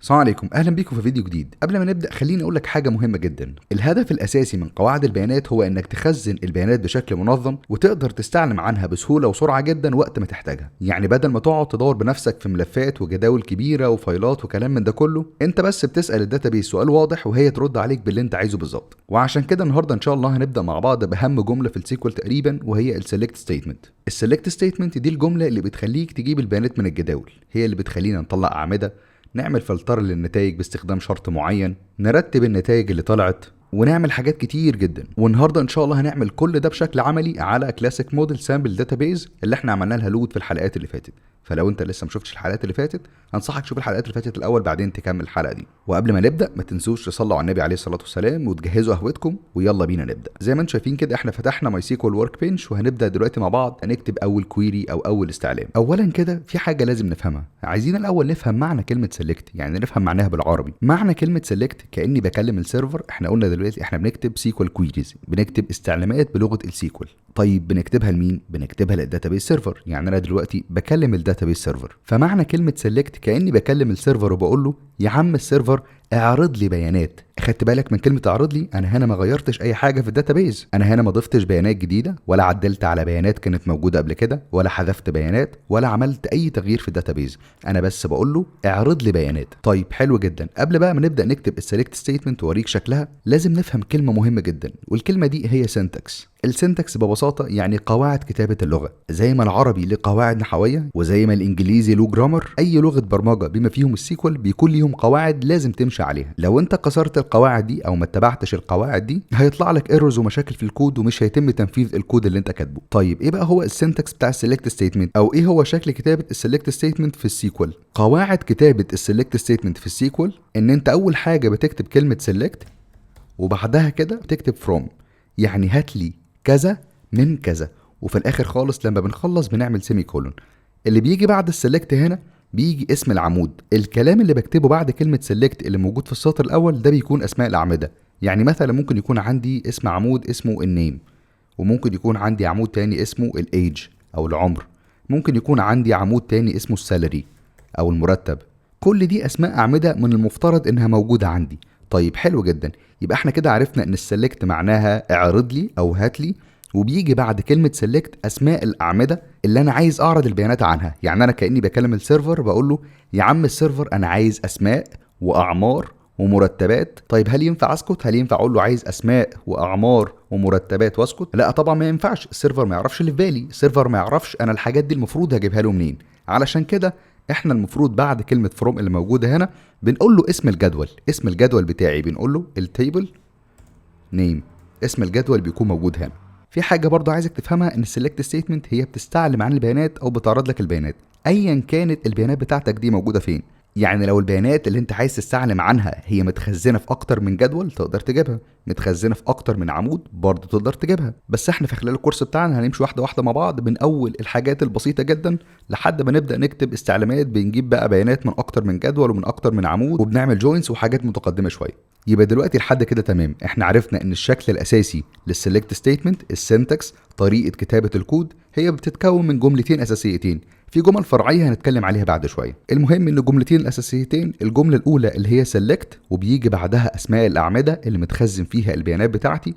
السلام عليكم، اهلا بيكم في فيديو جديد. قبل ما نبدا خليني اقول لك حاجة مهمة جدا. الهدف الاساسي من قواعد البيانات هو انك تخزن البيانات بشكل منظم وتقدر تستعلم عنها بسهولة وسرعة جدا وقت ما تحتاجها. يعني بدل ما تقعد تدور بنفسك في ملفات وجداول كبيرة وفايلات وكلام من ده كله، انت بس بتسال ال database سؤال واضح وهي ترد عليك باللي انت عايزه بالظبط. وعشان كده النهارده ان شاء الله هنبدا مع بعض باهم جملة في ال SQL تقريبا، وهي ال select statement. ال select statement دي الجملة اللي بتخليك تجيب البيانات من الجداول، هي اللي بتخلينا نطلع اعمدة، نعمل فلتر للنتائج باستخدام شرط معين، نرتب النتائج اللي طلعت، ونعمل حاجات كتير جدا. والنهارده ان شاء الله هنعمل كل ده بشكل عملي على classic model sample database اللي احنا عملنا لها load في الحلقات اللي فاتت. فلو انت لسه ما شفتش الحلقات اللي فاتت انصحك تشوف الحلقات اللي فاتت الاول بعدين تكمل الحلقة دي. وقبل ما نبدا ما تنسوش تصلوا على النبي عليه الصلاة والسلام وتجهزوا قهوتكم، ويلا بينا نبدا. زي ما انتم شايفين كده احنا فتحنا MySQL Workbench، وهنبدا دلوقتي مع بعض نكتب اول query او اول استعلام. اولا كده في حاجة لازم نفهمها، عايزين الاول نفهم معنى كلمة select، يعني نفهم معناها بالعربي. معنى كلمة select كاني بكلم ال server. احنا قلنا دلوقتي احنا بنكتب SQL queries، بنكتب استعلامات بلغه ال SQL. طيب بنكتبها لمين؟ بنكتبها لل database server. يعني انا دلوقتي بكلم ال database server، فمعنى كلمة select كاني بكلم ال server وبقول له يا عم ال server اعرض لي بيانات. خدت بالك من كلمة اعرض لي؟ انا هنا ما غيرتش اي حاجة في ال database، انا هنا ما ضفتش بيانات جديدة ولا عدلت على بيانات كانت موجودة قبل كده ولا حذفت بيانات ولا عملت اي تغيير في ال database، انا بس بقول له اعرض لي بيانات. طيب حلو جدا. قبل بقى ما نبدا نكتب ال select statement واوريك شكلها، لازم نفهم كلمة مهمة جدا، والكلمة دي هي syntax. ال syntax ببساطة يعني قواعد كتابه اللغة. زي ما العربي له قواعد نحوية وزي ما الانجليزي له grammar، اي لغة برمجة بما فيهم ال SQL بيكون ليهم قواعد لازم تمشي عليها. لو انت كسرت القواعد دي او ما اتبعتش القواعد دي هيطلع لك errors ومشاكل في الكود ومش هيتم تنفيذ الكود اللي انت كاتبه. طيب ايه بقى هو ال syntax بتاع ال select statement، او ايه هو شكل كتابه ال select statement في ال SQL؟ قواعد كتابه ال select statement في ال SQL ان انت اول حاجة بتكتب كلمة select وبعدها كده بتكتب from، يعني هات لي كذا من كذا، وفي الاخر خالص لما بنخلص بنعمل semicolon. اللي بيجي بعد ال select هنا بيجي اسم العمود. الكلام اللي بكتبه بعد كلمة select اللي موجود في السطر الأول ده بيكون أسماء الأعمدة. يعني مثلا ممكن يكون عندي اسم عمود اسمه ال name، وممكن يكون عندي عمود تاني اسمه ال age أو العمر، ممكن يكون عندي عمود تاني اسمه ال salary أو المرتب. كل دي أسماء أعمدة من المفترض إنها موجودة عندي. طيب حلو جدا، يبقى احنا كده عرفنا إن ال select معناها اعرض لي أو هات لي، وبيجي بعد كلمة select أسماء الأعمدة اللي أنا عايز أعرض البيانات عنها. يعني أنا كأني بكلم ال server بقول له يا عم ال server أنا عايز أسماء وأعمار ومرتبات. طيب هل ينفع أسكت؟ هل ينفع أقول له عايز أسماء وأعمار ومرتبات وأسكت؟ لا طبعا ما ينفعش، ال server ما يعرفش اللي في بالي، ال server ما يعرفش أنا الحاجات دي المفروض هجيبها له منين. علشان كده احنا المفروض بعد كلمة from اللي موجودة هنا بنقول له اسم الجدول، اسم الجدول بتاعي بنقول له ال table name، اسم الجدول بيكون موجود هنا. في حاجة برضو عايزك تفهمها، ان ال select statement هي بتستعلم عن البيانات او بتعرض لك البيانات ايا كانت البيانات بتاعتك دي موجودة فين. يعني لو البيانات اللي انت عايز تستعلم عنها هي متخزنة في اكتر من جدول تقدر تجيبها، متخزنة في اكتر من عمود برضو تقدر تجيبها. بس احنا في خلال الكورس بتاعنا هنمشي واحدة واحدة مع بعض، من اول الحاجات البسيطة جدا لحد ما نبدأ نكتب استعلامات بنجيب بقى بيانات من اكتر من جدول ومن اكتر من عمود، وبنعمل joins وحاجات متقدمة شوية. يبقى دلوقتي لحد كده تمام، احنا عرفنا ان الشكل الاساسي لل select statement، ال syntax، طريقة كتابة الكود، هي بتتكون من جملتين اساسيتين، في جمل فرعية هنتكلم عليها بعد شوية. المهم ان الجملتين الاساسيتين، الجملة الاولى اللي هي select وبيجي بعدها اسماء الاعمدة اللي متخزن فيها البيانات بتاعتي،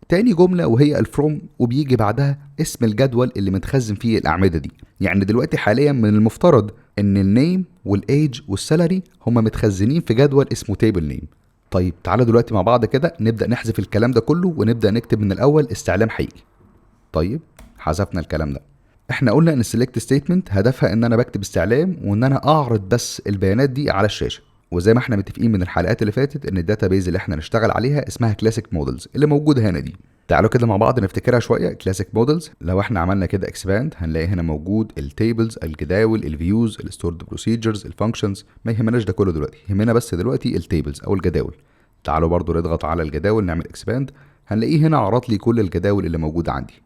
تاني جملة وهي ال from وبيجي بعدها اسم الجدول اللي متخزن فيه الاعمدة دي. يعني دلوقتي حاليا من المفترض ان ال name وال age وال salary هما متخزنين في جدول اسمه table name. طيب تعالى دلوقتي مع بعض كده نبدأ نحذف الكلام ده كله ونبدأ نكتب من الأول استعلام حقيقي. طيب حذفنا الكلام ده. احنا قلنا ان ال select statement هدفها ان انا بكتب استعلام وان انا اعرض بس البيانات دي على الشاشة. وزي ما احنا متفقين من الحلقات اللي فاتت ان ال database اللي احنا نشتغل عليها اسمها classic models اللي موجودة هنا دي. تعالوا كده مع بعض نفتكرها شوية. classic models لو احنا عملنا كده expand هنلاقي هنا موجود ال tables، الجداول، ال views، ال stored procedures، ال functions. ما يهمناش ده كله دلوقتي، يهمنا بس دلوقتي ال tables او الجداول. تعالوا برضو نضغط على الجداول نعمل expand، هنلاقيه هنا عرض لي كل الجداول اللي موجودة عندي.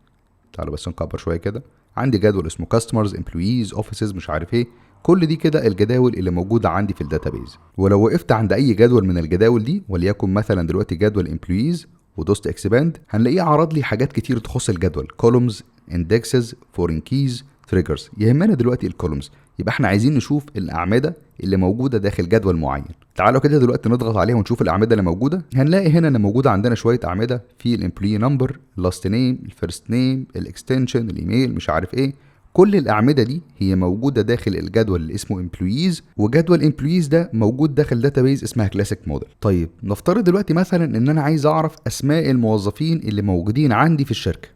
تعالوا بس نكبر شوية كده. عندي جدول اسمه customers، employees، offices، مش عارف ايه، كل دي كده الجداول اللي موجودة عندي في ال database. ولو وقفت عند اي جدول من الجداول دي، وليكن مثلا دلوقتي جدول employees، ودوست expand، هنلاقيه عرض لي حاجات كتير تخص الجدول، columns، indexes، foreign keys، triggers. يهمنا دلوقتي ال columns. يبقى احنا عايزين نشوف الاعمدة اللي موجودة داخل جدول معين. تعالوا كده دلوقتي نضغط عليها ونشوف الاعمدة اللي موجوده. هنلاقي هنا ان موجودة عندنا شوية اعمدة في ال employee number، ال last name، ال first name، ال extension، الايميل، مش عارف ايه. كل الاعمدة دي هي موجودة داخل الجدول اللي اسمه employees، وجدول employees ده موجود داخل database اسمها classic model. طيب نفترض دلوقتي مثلا ان انا عايز اعرف اسماء الموظفين اللي موجودين عندي في الشركه.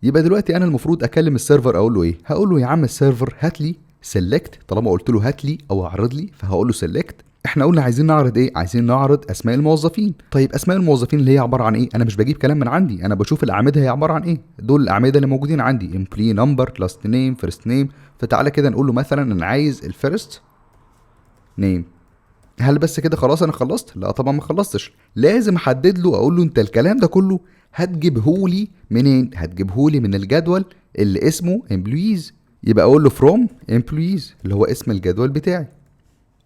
يبقى دلوقتي انا المفروض اكلم ال server اقول له ايه؟ هقول له يا عم ال server هات لي select. طالما قلت له هات لي او اعرض لي فهقول له select. احنا قلنا عايزين نعرض ايه؟ عايزين نعرض اسماء الموظفين. طيب اسماء الموظفين اللي هي عبارة عن ايه؟ انا مش بجيب كلام من عندي، انا بشوف الاعمدة هي عبارة عن ايه. دول الاعمدة اللي موجودين عندي employee number، last name، first name. فتعالى كده نقول له مثلا انا عايز ال first name. هل بس كده خلاص انا خلصت؟ لا طبعا ما خلصتش، لازم احدد له اقول له انت الكلام ده كله هتجيبهولي منين؟ هتجيبهولي من الجدول اللي اسمه employees. يبقى اقول له from employees اللي هو اسم الجدول بتاعي.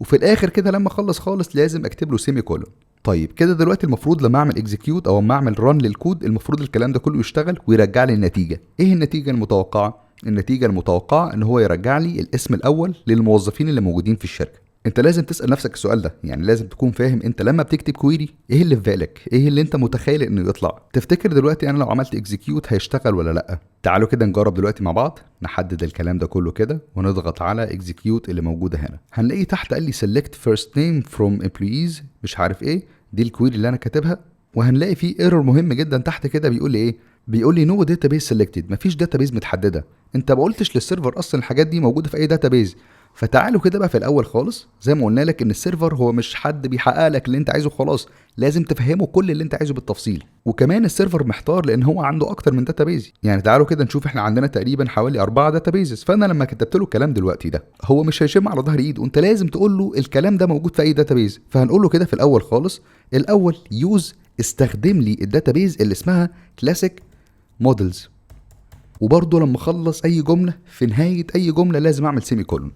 وفي الاخر كده لما اخلص خالص لازم اكتب له semicolon. طيب كده دلوقتي المفروض لما اعمل execute او اما اعمل run لل code المفروض الكلام ده كله يشتغل ويرجع لي النتيجه. ايه النتيجة المتوقعة؟ النتيجة المتوقعة ان هو يرجع لي الاسم الاول للموظفين اللي موجودين في الشركه. انت لازم تسال نفسك السؤال ده، يعني لازم تكون فاهم انت لما بتكتب query ايه اللي في بالك، ايه اللي انت متخيل انه يطلع. تفتكر دلوقتي انا لو عملت execute هيشتغل ولا لا؟ تعالوا كده نجرب دلوقتي مع بعض. نحدد الكلام ده كله كده ونضغط على execute اللي موجودة هنا. هنلاقي تحت قال لي select first name from employees مش عارف ايه، دي ال query اللي انا كاتبها. وهنلاقي فيه error مهم جدا تحت كده بيقول لي ايه؟ بيقول لي no database selected، مفيش database متحدده. انت ما قلتش لل server اصلا الحاجات دي موجودة في اي database. فتعالوا كده بقى في الاول خالص زي ما قلنا لك ان ال server هو مش حد بيحقق لك اللي انت عايزه خلاص، لازم تفهمه كل اللي انت عايزه بالتفصيل. وكمان ال server محتار لان هو عنده اكتر من database. يعني تعالوا كده نشوف احنا عندنا تقريبا حوالي 4 databases. فانا لما كتبت له الكلام دلوقتي ده هو مش هيشم على ظهر ايده، انت لازم تقول له الكلام ده موجود في اي database. فهنقول له كده في الاول خالص، الاول use استخدم لي ال database اللي اسمها classic models. وبرده لما اخلص اي جملة في نهاية اي جملة لازم اعمل semicolon،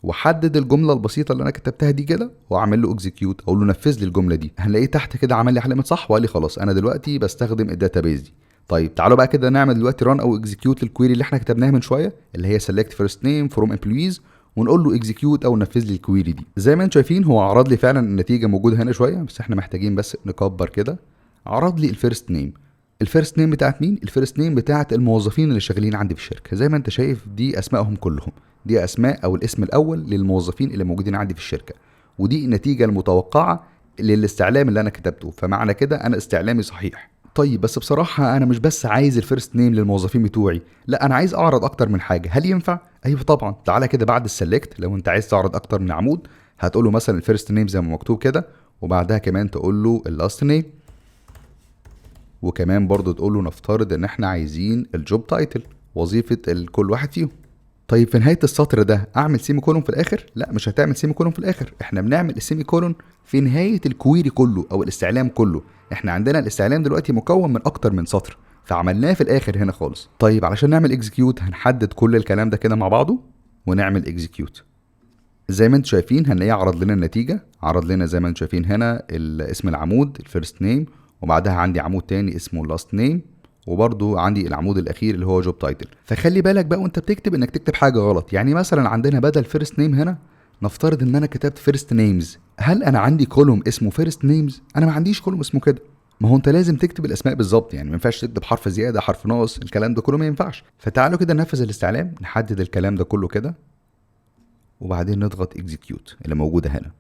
واحدد الجملة البسيطة اللي انا كتبتها دي كده واعمل له execute، اقول له نفذ لي الجملة دي. هنلاقيه تحت كده عمل لي علامة صح وقال لي خلاص انا دلوقتي بستخدم ال database دي. طيب تعالوا بقى كده نعمل دلوقتي run او execute لل query اللي احنا كتبناها من شوية اللي هي select first name from employees، ونقول له execute او نفذ لي ال query دي. زي ما انتم شايفين هو عرض لي فعلا النتيجة موجودة هنا شوية، بس احنا محتاجين بس نكبر كده. عرض لي ال first name. ال first name بتاعت مين؟ ال first name بتاعت الموظفين اللي شغالين عندي في الشركة. زي ما انت شايف دي اسمائهم كلهم، دي اسماء او الاسم الاول للموظفين اللي موجودين عندي في الشركة، ودي النتيجة المتوقعة للاستعلام اللي انا كتبته. فمعنى كده انا استعلامي صحيح. طيب بس بصراحة انا مش بس عايز ال first name للموظفين بتوعي، لا انا عايز اعرض اكتر من حاجة. هل ينفع؟ ايوه طبعا. تعالى كده بعد ال select لو انت عايز تعرض اكتر من عمود هتقول له مثلا ال first name زي ما مكتوب كده، وبعدها كمان تقول له ال last name، وكمان برضو تقول له نفترض ان احنا عايزين ال job title، وظيفة كل واحد فيهم. طيب في نهاية السطر ده اعمل semicolon في الاخر؟ لا مش هتعمل semicolon في الاخر، احنا بنعمل ال semicolon في نهاية ال query كله او الاستعلام كله. احنا عندنا الاستعلام دلوقتي مكون من اكتر من سطر، فعملناه في الاخر هنا خالص. طيب علشان نعمل execute هنحدد كل الكلام ده كده مع بعضه ونعمل execute. زي ما انتم شايفين هنلاقيه عرض لنا النتيجة، عرض لنا زي ما انتم شايفين هنا اسم العمود ال first name، وبعدها عندي عمود تاني اسمه last name، وبرده عندي العمود الاخير اللي هو job title. فخلي بالك بقى وانت بتكتب انك تكتب حاجة غلط. يعني مثلا عندنا بدل first name هنا نفترض ان انا كتبت first names، هل انا عندي column اسمه first names؟ انا ما عنديش column اسمه كده. ما هو انت لازم تكتب الاسماء بالظبط، يعني ما ينفعش تكتب حرف زيادة حرف ناقص، الكلام ده كله ما ينفعش. فتعالوا كده ننفذ الاستعلام، نحدد الكلام ده كله كده وبعدين نضغط execute اللي موجودة هنا.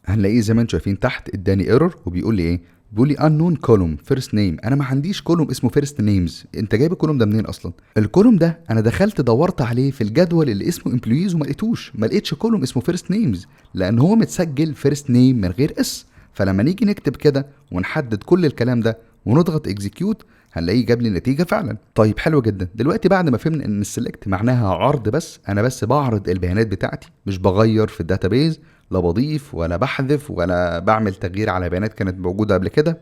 هنلاقيه زي ما انتم شايفين تحت اداني error وبيقول لي ايه؟ بيقول لي unknown column first name. انا ما عنديش column اسمه first names، انت جايب ال column ده منين اصلا؟ ال column ده انا دخلت دورت عليه في الجدول اللي اسمه employees وما لقيتوش، ما لقيتش column اسمه first names لان هو متسجل first name من غير s. فلما نيجي نكتب كده ونحدد كل الكلام ده ونضغط execute هنلاقيه جاب لي النتيجة فعلا. طيب حلو جدا. دلوقتي بعد ما فهمنا ان ال select معناها عرض بس، انا بس بعرض البيانات بتاعتي مش بغير في ال database، لا بضيف ولا بحذف ولا بعمل تغيير على بيانات كانت موجودة قبل كده.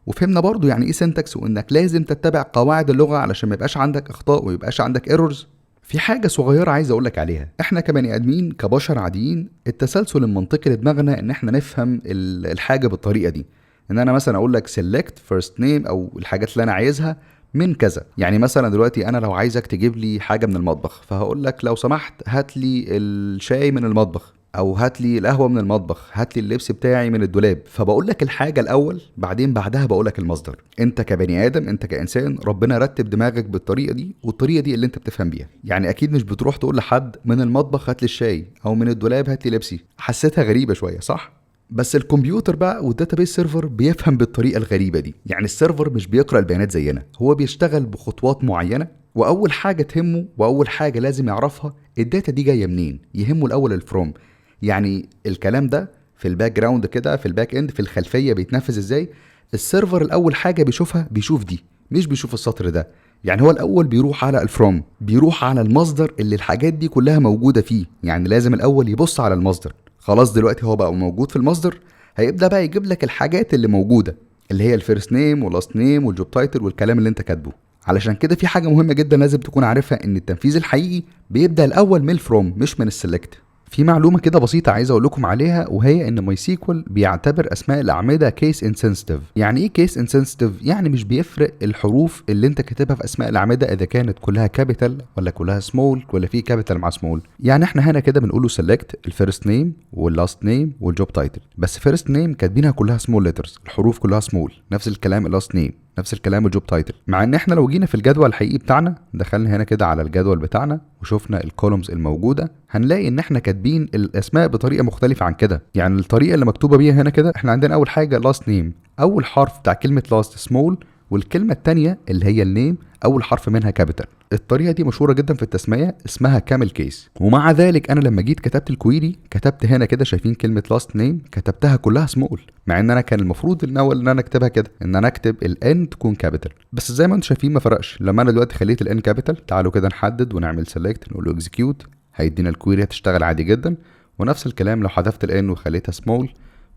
وفهمنا برضو يعني ايه syntax، وانك لازم تتبع قواعد اللغة علشان ما يبقاش عندك اخطاء ويبقاش عندك errors. في حاجة صغيرة عايز اقولك عليها، احنا كبني ادمين كبشر عاديين التسلسل المنطقي لدماغنا ان احنا نفهم الحاجة بالطريقة دي، ان انا مثلا اقول لك select first name او الحاجات اللي انا عايزها من كذا. يعني مثلا دلوقتي انا لو عايزك تجيب لي حاجة من المطبخ، فهقول لك لو سمحت هات لي الشاي من المطبخ، او هات لي القهوة من المطبخ، هات لي اللبس بتاعي من الدولاب. فبقول لك الحاجة الاول، بعدين بعدها بقول لك المصدر. انت كبني ادم، انت كانسان، ربنا رتب دماغك بالطريقة دي، والطريقة دي اللي انت بتفهم بيها. يعني اكيد مش بتروح تقول لحد من المطبخ هات لي الشاي، او من الدولاب هات لي لبسي. حسيتها غريبة شوية صح؟ بس الكمبيوتر بقى وال database server بيفهم بالطريقة الغريبة دي. يعني ال server مش بيقرا البيانات زينا، هو بيشتغل بخطوات معينة، واول حاجة تهمه واول حاجة لازم يعرفها ال data دي جاية منين. يهمه الاول ال from، يعني الكلام ده في ال background كده، في ال back end، في الخلفية بيتنفذ ازاي. ال server الاول حاجة بيشوفها بيشوف دي، مش بيشوف السطر ده. يعني هو الاول بيروح على ال from، بيروح على المصدر اللي الحاجات دي كلها موجودة فيه. يعني لازم الاول يبص على المصدر. خلاص دلوقتي هو بقى موجود في المصدر، هيبدا بقى يجيب لك الحاجات اللي موجودة، اللي هي ال first name وال last name وال job title والكلام اللي انت كاتبه. علشان كده في حاجة مهمة جدا لازم تكون عارفها، ان التنفيذ الحقيقي بيبدا الاول من ال from مش من ال select. في معلومة كده بسيطة عايز اقول لكم عليها، وهي ان MySQL بيعتبر اسماء الاعمدة case insensitive. يعني ايه case insensitive؟ يعني مش بيفرق الحروف اللي انت كاتبها في اسماء الاعمدة اذا كانت كلها capital ولا كلها سمول ولا في capital مع small. يعني احنا هنا كده بنقول له select ال first name وال last name وال job title، بس first name كاتبينها كلها small letters، الحروف كلها سمول، نفس الكلام ال last name، نفس الكلام ال job title. مع ان احنا لو جينا في الجدول الحقيقي بتاعنا، دخلنا هنا كده على الجدول بتاعنا وشفنا ال columns الموجودة، هنلاقي ان احنا كاتبين الاسماء بطريقة مختلفة عن كده. يعني الطريقة اللي مكتوبة بيها هنا كده، احنا عندنا اول حاجة last name، اول حرف بتاع كلمة last small، والكلمة الثانية اللي هي ال name اول حرف منها capital. الطريقة دي مشهورة جدا في التسمية، اسمها camel case. ومع ذلك انا لما جيت كتبت ال query كتبت هنا كده، شايفين كلمة last name كتبتها كلها سمول، مع ان انا كان المفروض الاول ان انا اكتبها كده، ان انا اكتب ال N تكون capital، بس زي ما انتم شايفين ما فرقش. لما انا دلوقتي خليت ال N capital، تعالوا كده نحدد ونعمل select، نقول له execute، هيدينا ال query هتشتغل عادي جدا. ونفس الكلام لو حذفت ال N وخليتها سمول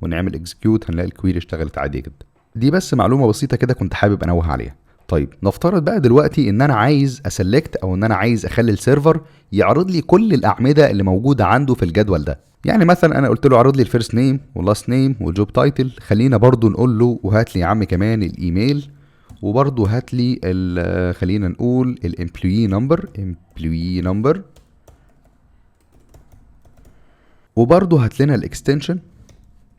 ونعمل execute، هنلاقي ال query اشتغلت عادي جدا. دي بس معلومة بسيطة كده كنت حابب انوه عليها. طيب نفترض بقى دلوقتي ان انا عايز ا select، او ان انا عايز اخلي ال server يعرض لي كل الاعمدة اللي موجودة عنده في الجدول ده. يعني مثلا انا قلت له اعرض لي ال first name وال last name وال job title، خلينا برضو نقول له وهات لي يا عم كمان الايميل، وبرضو هات لي خلينا نقول ال employee number، employee number، وبرضو هات لنا ال extension،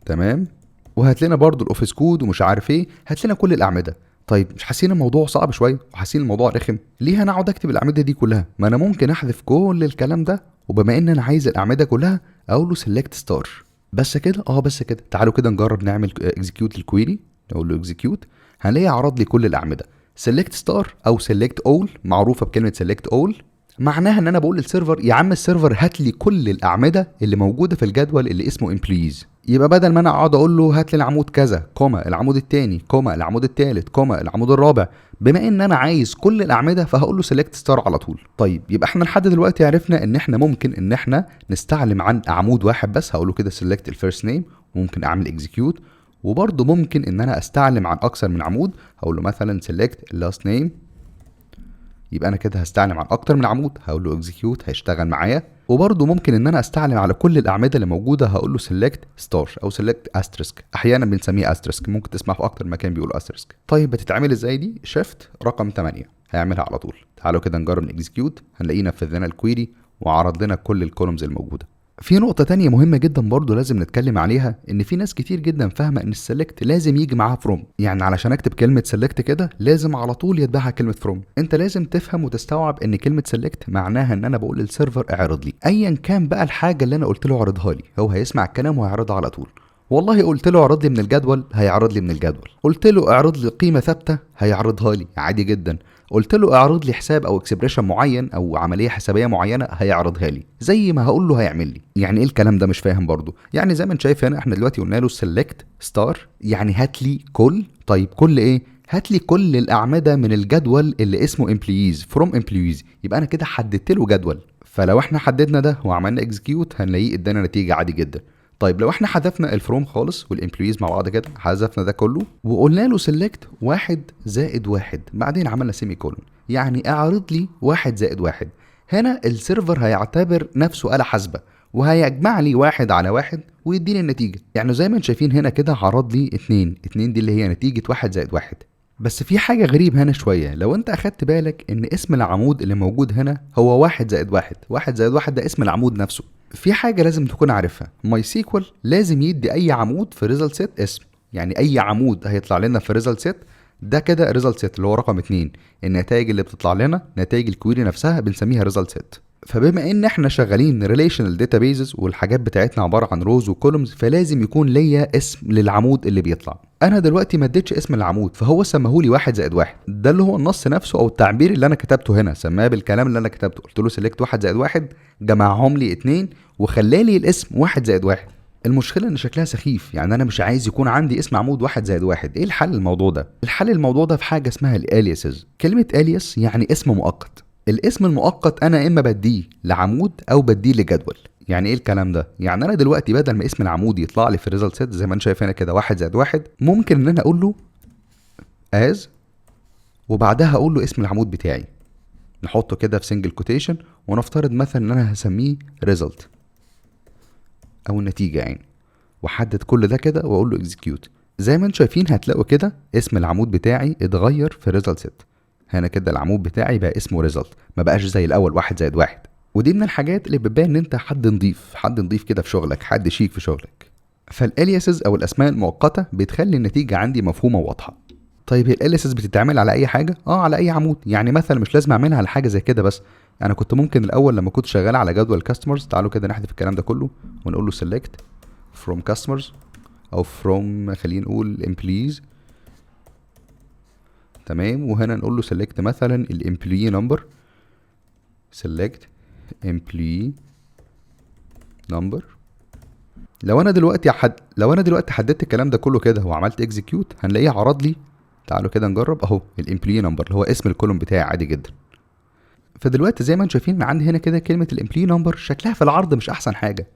تمام، وهات لنا برضو ال office code ومش عارف ايه، هات لنا كل الاعمدة. طيب مش حاسين الموضوع صعب شوية وحاسين الموضوع رخم؟ ليه انا اقعد اكتب الاعمدة دي كلها؟ ما انا ممكن احذف كل الكلام ده، وبما ان انا عايز الاعمدة كلها اقول له select star بس كده. بس كده. تعالوا كده نجرب نعمل execute لل query، نقول له execute، هنلاقي عرض لي كل الاعمدة. select star او select all، معروفة بكلمه select all، معناها ان انا بقول لل server يا عم ال server هات لي كل الاعمدة اللي موجودة في الجدول اللي اسمه employees. يبقى بدل ما انا اقعد اقول له هات لي العمود كذا comma العمود الثاني comma العمود الثالث comma العمود الرابع، بما ان انا عايز كل الاعمدة فهقول له select star على طول. طيب يبقى احنا لحد دلوقتي عرفنا ان احنا ممكن ان احنا نستعلم عن عمود واحد بس، هقول له كده select ال first name وممكن اعمل execute، وبرده ممكن ان انا استعلم عن اكثر من عمود، هقول له مثلا select last name، يبقى انا كده هستعلم عن اكتر من عمود، هقول له execute هيشتغل معايا. وبرده ممكن ان انا استعلم على كل الاعمدة اللي موجودة، هقول له select star او select asterisk، احيانا بنسميه asterisk، ممكن تسمع في اكتر مكان بيقولوا asterisk. طيب بتتعمل ازاي دي؟ shift رقم 8 هيعملها على طول. تعالوا كده نجرب execute، هنلاقيه نفذ لنا ال query وعرض لنا كل ال columns الموجودة. في نقطة تانية مهمة جدا برضو لازم نتكلم عليها، إن في ناس كتير جدا فاهمة إن ال select لازم يجي معاها from، يعني علشان أكتب كلمة select كده لازم على طول يتبعها كلمة from. أنت لازم تفهم وتستوعب إن كلمة select معناها إن أنا بقول لل server اعرض لي، أيا كان بقى الحاجة اللي أنا قلت له اعرضها لي، هو هيسمع الكلام وهيعرضها على طول. والله قلت له اعرض لي من الجدول، هيعرض لي من الجدول. قلت له اعرض لي قيمة ثابتة، هيعرضها لي عادي جدا. قلت له اعرض لي حساب او expression معين او عملية حسابيه معينة، هيعرضها لي زي ما هقول له هيعمل لي. يعني ايه الكلام ده؟ مش فاهم برضو. يعني زي ما انت شايف هنا احنا دلوقتي قلنا له select star، يعني هات لي كل، طيب كل ايه؟ هات لي كل الاعمدة من الجدول اللي اسمه employees from employees، يبقى انا كده حددت له جدول. فلو احنا حددنا ده وعملنا execute هنلاقيه ادانا نتيجة عادي جدا. طيب لو احنا حذفنا ال from خالص وال employees مع بعض كده، حذفنا ده كله وقلنا له select 1 زائد 1، بعدين عملنا semicolon، يعني اعرض لي 1 زائد 1. هنا ال server هيعتبر نفسه آلة حاسبة وهيجمع لي 1 على 1 ويديني النتيجة. يعني زي ما انتم شايفين هنا كده عرض لي 2، 2 دي اللي هي نتيجة 1 زائد 1. بس في حاجة غريب هنا شوية، لو انت اخدت بالك ان اسم العمود اللي موجود هنا هو 1 زائد 1، 1 زائد 1 ده اسم العمود نفسه. في حاجة لازم تكون عارفها، MySQL لازم يدي اي عمود في result set اسم، يعني اي عمود هيطلع لنا في result set ده كده result set اللي هو رقم 2، النتائج اللي بتطلع لنا نتائج ال query نفسها بنسميها result set. فبما ان احنا شغالين relational databases والحاجات بتاعتنا عبارة عن rows و columns، فلازم يكون ليا اسم للعمود اللي بيطلع. انا دلوقتي ما اديتش اسم العمود، فهو سماهولي 1 زائد 1، ده اللي هو النص نفسه او التعبير اللي انا كتبته هنا، سماه بالكلام اللي انا كتبته، قلت له select 1 زائد 1، جمعهم لي 2 وخلالي الاسم 1 زائد 1. المشكلة ان شكلها سخيف، يعني انا مش عايز يكون عندي اسم عمود 1 زائد 1. ايه الحل للموضوع ده؟ الحل للموضوع ده في حاجة اسمها ال aliases. كلمة alias يعني اسم مؤقت. الاسم المؤقت انا اما بديه لعمود او بديه لجدول. يعني ايه الكلام ده؟ يعني انا دلوقتي بدل ما اسم العمود يطلع لي في ال result set زي ما انت شايف هنا كده 1 زائد 1، ممكن ان انا اقول له as وبعدها اقول له اسم العمود بتاعي، نحطه كده في single quotation، ونفترض مثلا ان انا هسميه result او النتيجة يعني، واحدد كل ده كده واقول له execute. زي ما انتم شايفين هتلاقوا كده اسم العمود بتاعي اتغير في result set. هنا كده العمود بتاعي بقى اسمه result، ما بقاش زي الاول 1 زائد 1. ودي من الحاجات اللي بتبان ان انت حد نضيف، حد نضيف كده في شغلك، حد شيك في شغلك. فال aliases او الاسماء المؤقتة بتخلي النتيجة عندي مفهومه وواضحة. طيب هي ال aliases بتتعمل على اي حاجة؟ على اي عمود. يعني مثلا مش لازم اعملها على حاجة زي كده بس، انا كنت ممكن الاول لما كنت شغال على جدول customers، تعالوا كده نحذف الكلام ده كله ونقول له select from customers او from خلينا نقول employees، تمام. وهنا نقول له select مثلا ال employee number، select employee number. لو انا دلوقتي حددت الكلام ده كله كده وعملت execute هنلاقيه عرض لي، تعالوا كده نجرب اهو ال employee number اللي هو اسم ال column بتاعي عادي جدا. فدلوقتي زي ما انتم شايفين عندي هنا كده كلمة ال employee number شكلها في العرض مش احسن حاجة.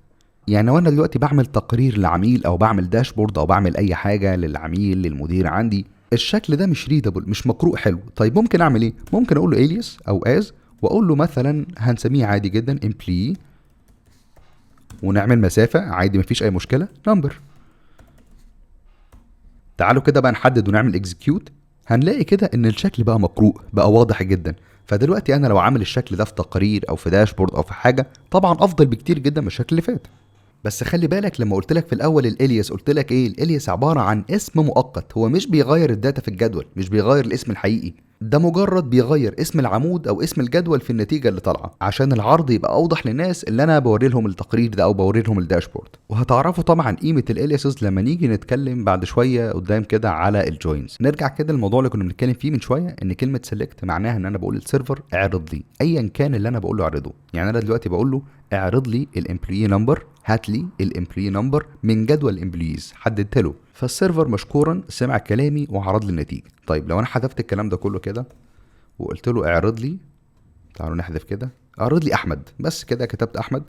يعني لو انا دلوقتي بعمل تقرير لعميل او بعمل dashboard او بعمل اي حاجة للعميل للمدير عندي، الشكل ده مش readable، مش مقروء حلو. طيب ممكن اعمل ايه؟ ممكن اقول له alias او as واقول له مثلا هنسميه عادي جدا employee ونعمل مسافة عادي مفيش اي مشكلة number. تعالوا كده بقى نحدد ونعمل execute، هنلاقي كده ان الشكل بقى مقروء، بقى واضح جدا. فدلوقتي انا لو عامل الشكل ده في تقرير او في dashboard او في حاجة طبعا افضل بكتير جدا من الشكل اللي فات. بس خلي بالك لما قلت لك في الاول ال alias قلت لك ايه؟ ال alias عبارة عن اسم مؤقت، هو مش بيغير ال data في الجدول، مش بيغير الاسم الحقيقي، ده مجرد بيغير اسم العمود او اسم الجدول في النتيجة اللي طالعه عشان العرض يبقى اوضح للناس اللي انا بوري لهم التقرير ده او بوري لهم ال dashboard. وهتعرفوا طبعا قيمة ال aliases لما نيجي نتكلم بعد شوية قدام كده على ال joins. نرجع كده للموضوع اللي كنا بنتكلم فيه من شوية، ان كلمة select معناها ان انا بقول لل server اعرض لي ايا كان اللي انا بقول له اعرضه. يعني انا دلوقتي بقول له اعرض لي ال employee number، هات لي ال employee number من جدول ال employees، حددت له، فال server مشكورا سمع كلامي وعرض لي النتيجة. طيب لو انا حذفت الكلام ده كله كده وقلت له اعرض لي، تعالوا نحذف كده، اعرض لي احمد بس كده، كتبت احمد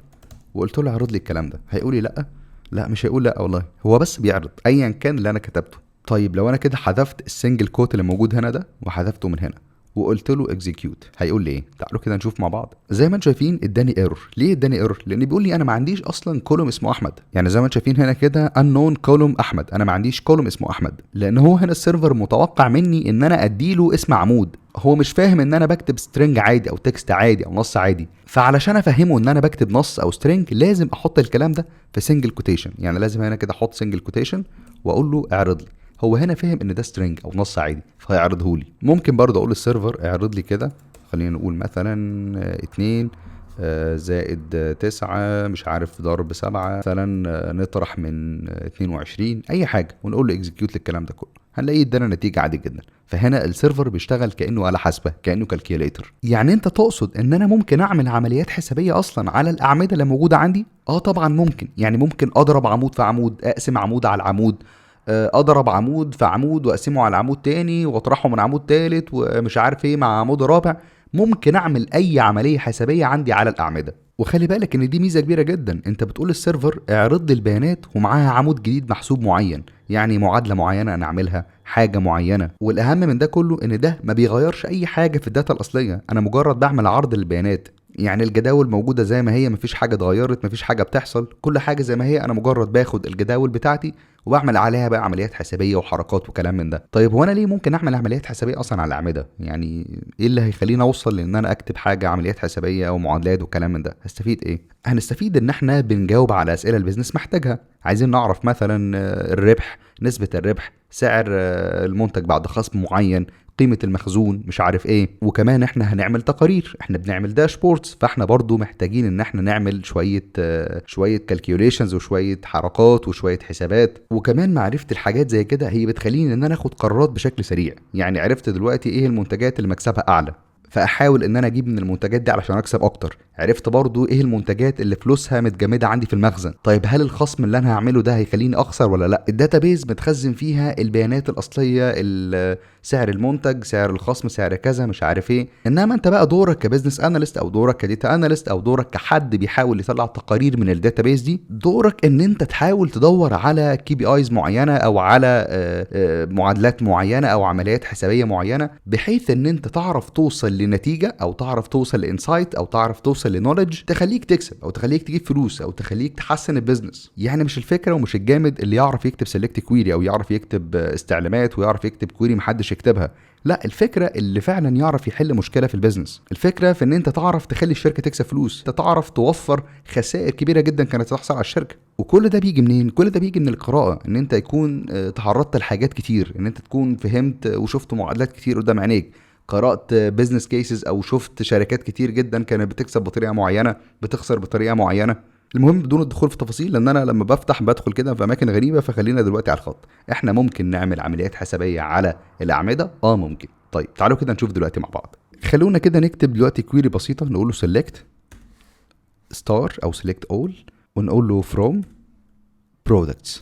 وقلت له اعرض لي الكلام ده، هيقول لي لا؟ لا مش هيقول لا والله، هو بس بيعرض ايا كان اللي انا كتبته. طيب لو انا كده حذفت ال single quote اللي موجود هنا ده وحذفته من هنا وقلت له execute، هيقول لي ايه؟ تعالوا كده نشوف مع بعض. زي ما انتم شايفين اداني error. ليه اداني error؟ لان بيقول لي انا ما عنديش اصلا column اسمه احمد. يعني زي ما انتم شايفين هنا كده unknown column احمد، انا ما عنديش column اسمه احمد، لان هو هنا ال server متوقع مني ان انا اديله اسم عمود، هو مش فاهم ان انا بكتب string عادي او text عادي او نص عادي. فعلشان افهمه ان انا بكتب نص او string لازم احط الكلام ده في single quotation، يعني لازم هنا كده احط single quotation واقول له اعرض لي. هو هنا فهم ان ده string او نص عادي فهيعرضه لي. ممكن برضه اقول لل server اعرض لي كده، خلينا نقول مثلا 2 زائد 9 مش عارف ضرب 7 مثلا، نطرح من 22 اي حاجة، ونقول له execute للكلام ده كله، هنلاقيه ادانا نتيجة عادي جدا. فهنا ال server بيشتغل كانه آلة حاسبه، كانه calculator. يعني انت تقصد ان انا ممكن اعمل عمليات حسابيه اصلا على الاعمدة اللي موجودة عندي؟ طبعا ممكن. يعني ممكن اضرب عمود في عمود، اقسم عمود على عمود، اضرب عمود في عمود واقسمه على عمود تاني واطرحه من عمود تالت ومش عارف ايه مع عمود رابع. ممكن اعمل اي عملية حسابيه عندي على الاعمدة. وخلي بالك ان دي ميزة كبيرة جدا، انت بتقول لل server اعرض لي البيانات ومعاها عمود جديد محسوب معين، يعني معادلة معينة انا اعملها، حاجة معينة. والاهم من ده كله ان ده ما بيغيرش اي حاجة في ال data الاصلية، انا مجرد بعمل عرض للبيانات. يعني الجداول موجودة زي ما هي، مفيش حاجة اتغيرت، مفيش حاجة بتحصل، كل حاجة زي ما هي. انا مجرد باخد الجداول بتاعتي وبعمل عليها بقى عمليات حسابيه وحركات وكلام من ده. طيب هو انا ليه ممكن اعمل عمليات حسابيه اصلا على الاعمده؟ يعني ايه اللي هيخليني اوصل لان انا اكتب حاجة عمليات حسابيه او معادلات وكلام من ده؟ هستفيد ايه؟ هنستفيد ان احنا بنجاوب على اسئلة ال business محتاجها. عايزين نعرف مثلا الربح، نسبه الربح، سعر المنتج بعد خصم معين، قيمة المخزون، مش عارف ايه. وكمان احنا هنعمل تقارير، احنا بنعمل dashboards، فاحنا برضو محتاجين ان احنا نعمل شوية calculations وشوية حركات وشوية حسابات. وكمان معرفة الحاجات زي كده هي بتخليني ان انا اخد قرارات بشكل سريع. يعني عرفت دلوقتي ايه المنتجات اللي مكسبها اعلى، فاحاول ان انا اجيب من المنتجات دي علشان اكسب اكتر. عرفت برضو ايه المنتجات اللي فلوسها متجمده عندي في المخزن، طيب هل الخصم اللي انا هعمله ده هيخليني اخسر ولا لا؟ ال database متخزن فيها البيانات الاصلية، سعر المنتج، سعر الخصم، سعر كذا، مش عارف ايه. انما انت بقى دورك ك business analyst او دورك ك data analyst او دورك كحد بيحاول يطلع تقارير من ال database دي، دورك ان انت تحاول تدور على KPIs معينة او على معادلات معينة او عمليات حسابيه معينة، بحيث ان انت تعرف توصل لنتيجة او تعرف توصل ل insight او تعرف توصل ل knowledge تخليك تكسب او تخليك تجيب فلوس او تخليك تحسن ال business. يعني مش الفكرة ومش الجامد اللي يعرف يكتب select query او يعرف يكتب استعلامات ويعرف يكتب query محدش يكتبها، لا، الفكرة اللي فعلا يعرف يحل مشكلة في ال business. الفكرة في ان انت تعرف تخلي الشركة تكسب فلوس، انت تعرف توفر خسائر كبيرة جدا كانت تحصل على الشركة. وكل ده بيجي منين؟ كل ده بيجي من القراءة، ان انت يكون تعرضت لحاجات كتير، ان انت تكون فهمت وشفت معادلات كتير قدام عينيك، قرأت business cases او شفت شركات كتير جدا كانت بتكسب بطريقة معينة، بتخسر بطريقة معينة. المهم بدون الدخول في تفاصيل، لان انا لما بفتح بدخل كده في اماكن غريبة، فخلينا دلوقتي على الخط. احنا ممكن نعمل عمليات حسابيه على الاعمدة؟ ممكن. طيب تعالوا كده نشوف دلوقتي مع بعض. خلونا كده نكتب دلوقتي query بسيطة، نقول له select star او select all، ونقول له from products.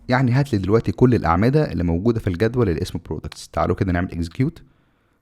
يعني هات لي دلوقتي كل الاعمدة اللي موجودة في الجدول اللي اسمه products. تعالوا كده نعمل execute،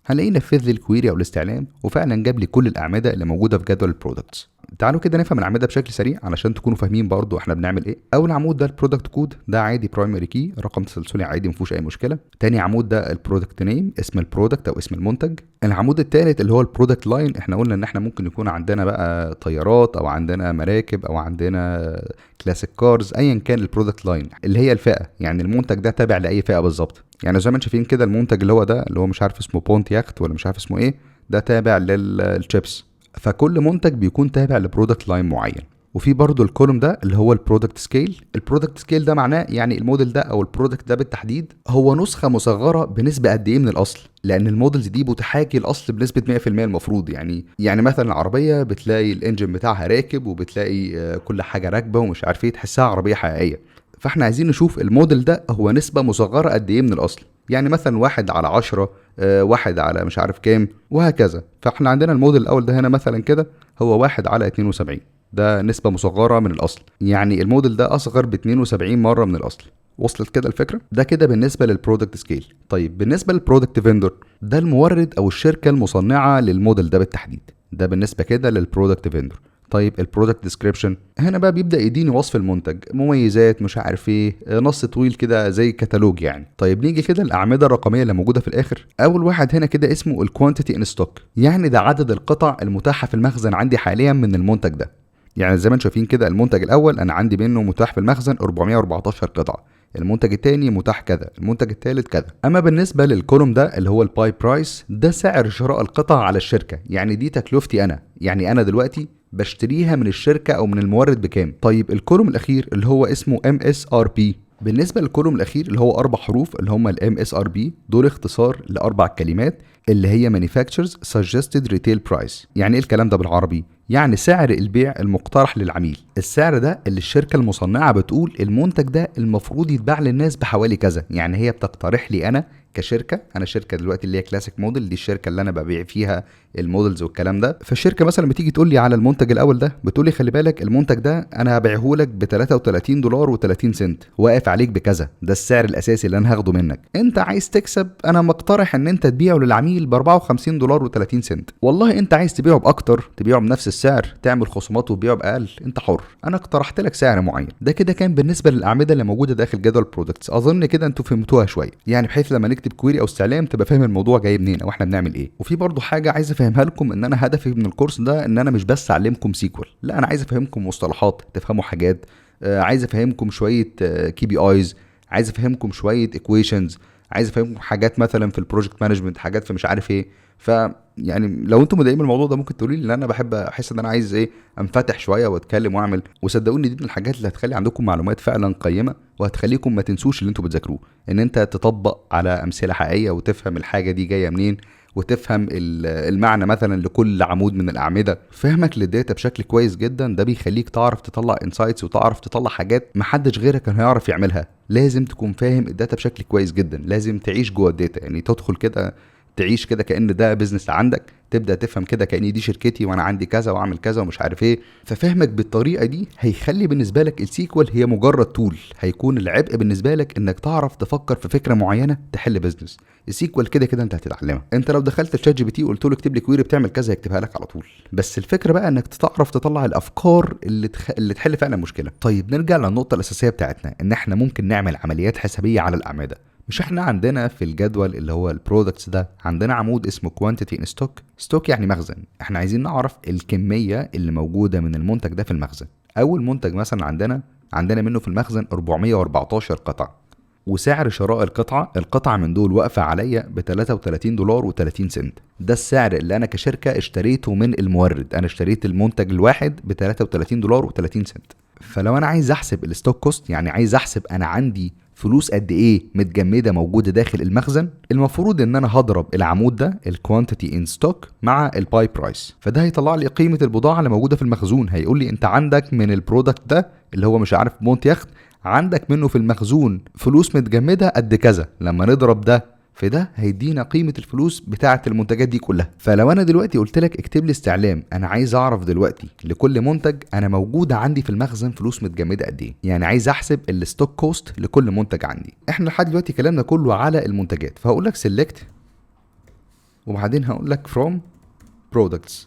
هنلاقيه نفذ لي ال query او الاستعلام، وفعلا جاب لي كل الاعمدة اللي موجودة في جدول ال products. تعالوا كده نفهم الاعمدة بشكل سريع علشان تكونوا فاهمين برضو احنا بنعمل ايه. اول عمود ده ال product code، ده عادي primary key، رقم تسلسلي عادي ما فيهوش اي مشكلة. تاني عمود ده ال product name، اسم ال product او اسم المنتج. العمود الثالث اللي هو ال product line، احنا قلنا ان احنا ممكن يكون عندنا بقى طيارات او عندنا مراكب او عندنا classic cars، ايا كان ال product line اللي هي الفئة، يعني المنتج ده تابع لاي فئة بالظبط. يعني زي ما انتم شايفين كده المنتج اللي هو ده اللي هو مش عارف اسمه بونت ياخت ولا مش عارف اسمه ايه، ده تابع للشيبس، فكل منتج بيكون تابع ل product line معين. وفي برضو ال column ده اللي هو ال product scale. ال product scale ده معناه يعني الموديل ده او ال product ده بالتحديد هو نسخه مصغرة بنسبة قد ايه من الاصل، لان ال models دي بتحاكي الاصل بنسبة 100% المفروض. يعني مثلا العربية بتلاقي ال engine بتاعها راكب وبتلاقي كل حاجة راكبه ومش عارف ايه، تحسها عربية حقيقية. فاحنا عايزين نشوف الموديل ده هو نسبه مصغرة قد ايه من الاصل، يعني مثلا 1 على 10، 1 على مش عارف كام، وهكذا. فاحنا عندنا الموديل الاول ده هنا مثلا كده هو 1 على 72، ده نسبة مصغرة من الأصل، يعني الموديل ده أصغر ب 72 مرة من الأصل. وصلت كده الفكرة؟ ده كده بالنسبة لل product scale. طيب بالنسبة لل product vendor، ده المورد أو الشركة المصنعة للموديل ده بالتحديد، ده بالنسبة كده لل product vendor. طيب ال product description هنا بقى بيبدأ يديني وصف المنتج، مميزات، مش عارف ايه، نص طويل كده زي كتالوج يعني. طيب نيجي كده الاعمدة الرقمية اللي موجودة في الاخر. اول واحد هنا كده اسمه ال quantity in stock، يعني ده عدد القطع المتاحة في المخزن عندي حاليا من المنتج ده. يعني زي ما انتم شايفين كده المنتج الاول انا عندي منه متاح في المخزن 414 قطعه، المنتج الثاني متاح كذا، المنتج الثالث كذا. اما بالنسبة لل column ده اللي هو ال buy price، ده سعر شراء القطع على الشركة، يعني دي تكلفتي انا، يعني انا دلوقتي بشتريها من الشركة او من المورد بكام. طيب ال column الاخير اللي هو اسمه MSRP، بالنسبة لل column الاخير اللي هو 4 حروف اللي هم ال MSRP، دول اختصار ل4 كلمات اللي هي Manufacturers Suggested Retail Price. يعني ايه الكلام ده بالعربي؟ يعني سعر البيع المقترح للعميل، السعر ده اللي الشركة المصنعة بتقول المنتج ده المفروض يتباع للناس بحوالي كذا. يعني هي بتقترح لي انا كشركة، انا شركة دلوقتي اللي هي Classic Model، دي الشركة اللي انا ببيع فيها ال models والكلام ده. فالشركه مثلا بتيجي تقول لي على المنتج الاول ده، بتقول لي خلي بالك المنتج ده انا هبيعه لك ب $33.30، واقف عليك بكذا، ده السعر الاساسي اللي انا هاخده منك. انت عايز تكسب، انا مقترح ان انت تبيعه للعميل ب $54.30. والله انت عايز تبيعه باكتر، تبيعه بنفس السعر، تعمل خصومات وتبيعه باقل، انت حر، انا اقترحت لك سعر معين. ده كده كان بالنسبة للاعمده اللي موجودة داخل جدول products. اظن كده انتوا فهمتوها شوية، يعني بحيث لما نكتب نكتب query او استعلام تبقى فاهم الموضوع جاي منين او احنا بنعمل ايه. وفي برضو حاجة عايز افهمها لكم، ان انا هدفي من الكورس ده ان انا مش بس اعلمكم SQL، لا انا عايز افهمكم مصطلحات تفهموا حاجات، عايز افهمكم شوية KPIs، عايز افهمكم شوية equations، عايز افهمكم حاجات مثلا في ال project management، حاجات في مش عارف ايه. ف يعني لو انتم متضايقين من الموضوع ده ممكن تقولوا لي، لان انا بحب احس ان انا عايز ايه انفتح شوية واتكلم واعمل. وصدقوني دي من الحاجات اللي هتخلي عندكم معلومات فعلا قيمة، وهتخليكم ما تنسوش اللي انتم بتذاكروه، ان انت تطبق على امثلة حقيقية وتفهم الحاجة دي جاية منين، وتفهم المعنى مثلا لكل عمود من الاعمدة. فهمك لل data بشكل كويس جدا ده بيخليك تعرف تطلع insights وتعرف تطلع حاجات محدش غيرك كان هيعرف يعملها. لازم تكون فاهم ال data بشكل كويس جدا، لازم تعيش جوه ال data، يعني تدخل كده تعيش كده كأن ده business عندك، تبدأ تفهم كده كأن دي شركتي وانا عندي كذا واعمل كذا ومش عارف ايه. ففهمك بالطريقة دي هيخلي بالنسبة لك ال SQL هي مجرد tool، هيكون العبء بالنسبة لك انك تعرف تفكر في فكرة معينة تحل business. ال SQL كده كده انت هتتعلمها، انت لو دخلت ال ChatGPT وقلت له اكتب لي query بتعمل كذا هيكتبها لك على طول. بس الفكرة بقى انك تعرف تطلع الافكار اللي تحل فعلا مشكلة. طيب نرجع للنقطة الأساسية بتاعتنا، ان احنا ممكن نعمل عمليات حسابية على الأعمدة. مش احنا عندنا في الجدول اللي هو ال products ده عندنا عمود اسمه quantity in stock، stock يعني مخزن، احنا عايزين نعرف الكمية اللي موجودة من المنتج ده في المخزن. اول منتج مثلا عندنا منه في المخزن 414 قطعة، وسعر شراء القطعة من دول واقفة عليا ب 33 دولار و30 سنت. ده السعر اللي انا كشركة اشتريته من المورد، انا اشتريت المنتج الواحد ب 33 دولار و30 سنت. فلو انا عايز احسب ال stock cost، يعني عايز احسب انا عندي فلوس قد ايه متجمده موجودة داخل المخزن، المفروض ان انا هضرب العمود ده ال quantity in stock مع ال buy price، فده هيطلع لي قيمة البضاعة اللي موجودة في المخزون. هيقول لي انت عندك من ال product ده اللي هو مش عارف مونت يخت، عندك منه في المخزون فلوس متجمده قد كذا، لما نضرب ده في ده هيدينا قيمة الفلوس بتاعه المنتجات دي كلها. فلو انا دلوقتي قلت لك اكتب لي استعلام، انا عايز اعرف دلوقتي لكل منتج انا موجود عندي في المخزن فلوس متجمده قد ايه، يعني عايز احسب ال stock cost لكل منتج عندي. احنا لحد دلوقتي كلامنا كله على المنتجات، فهقول لك select وبعدين هقول لك from products،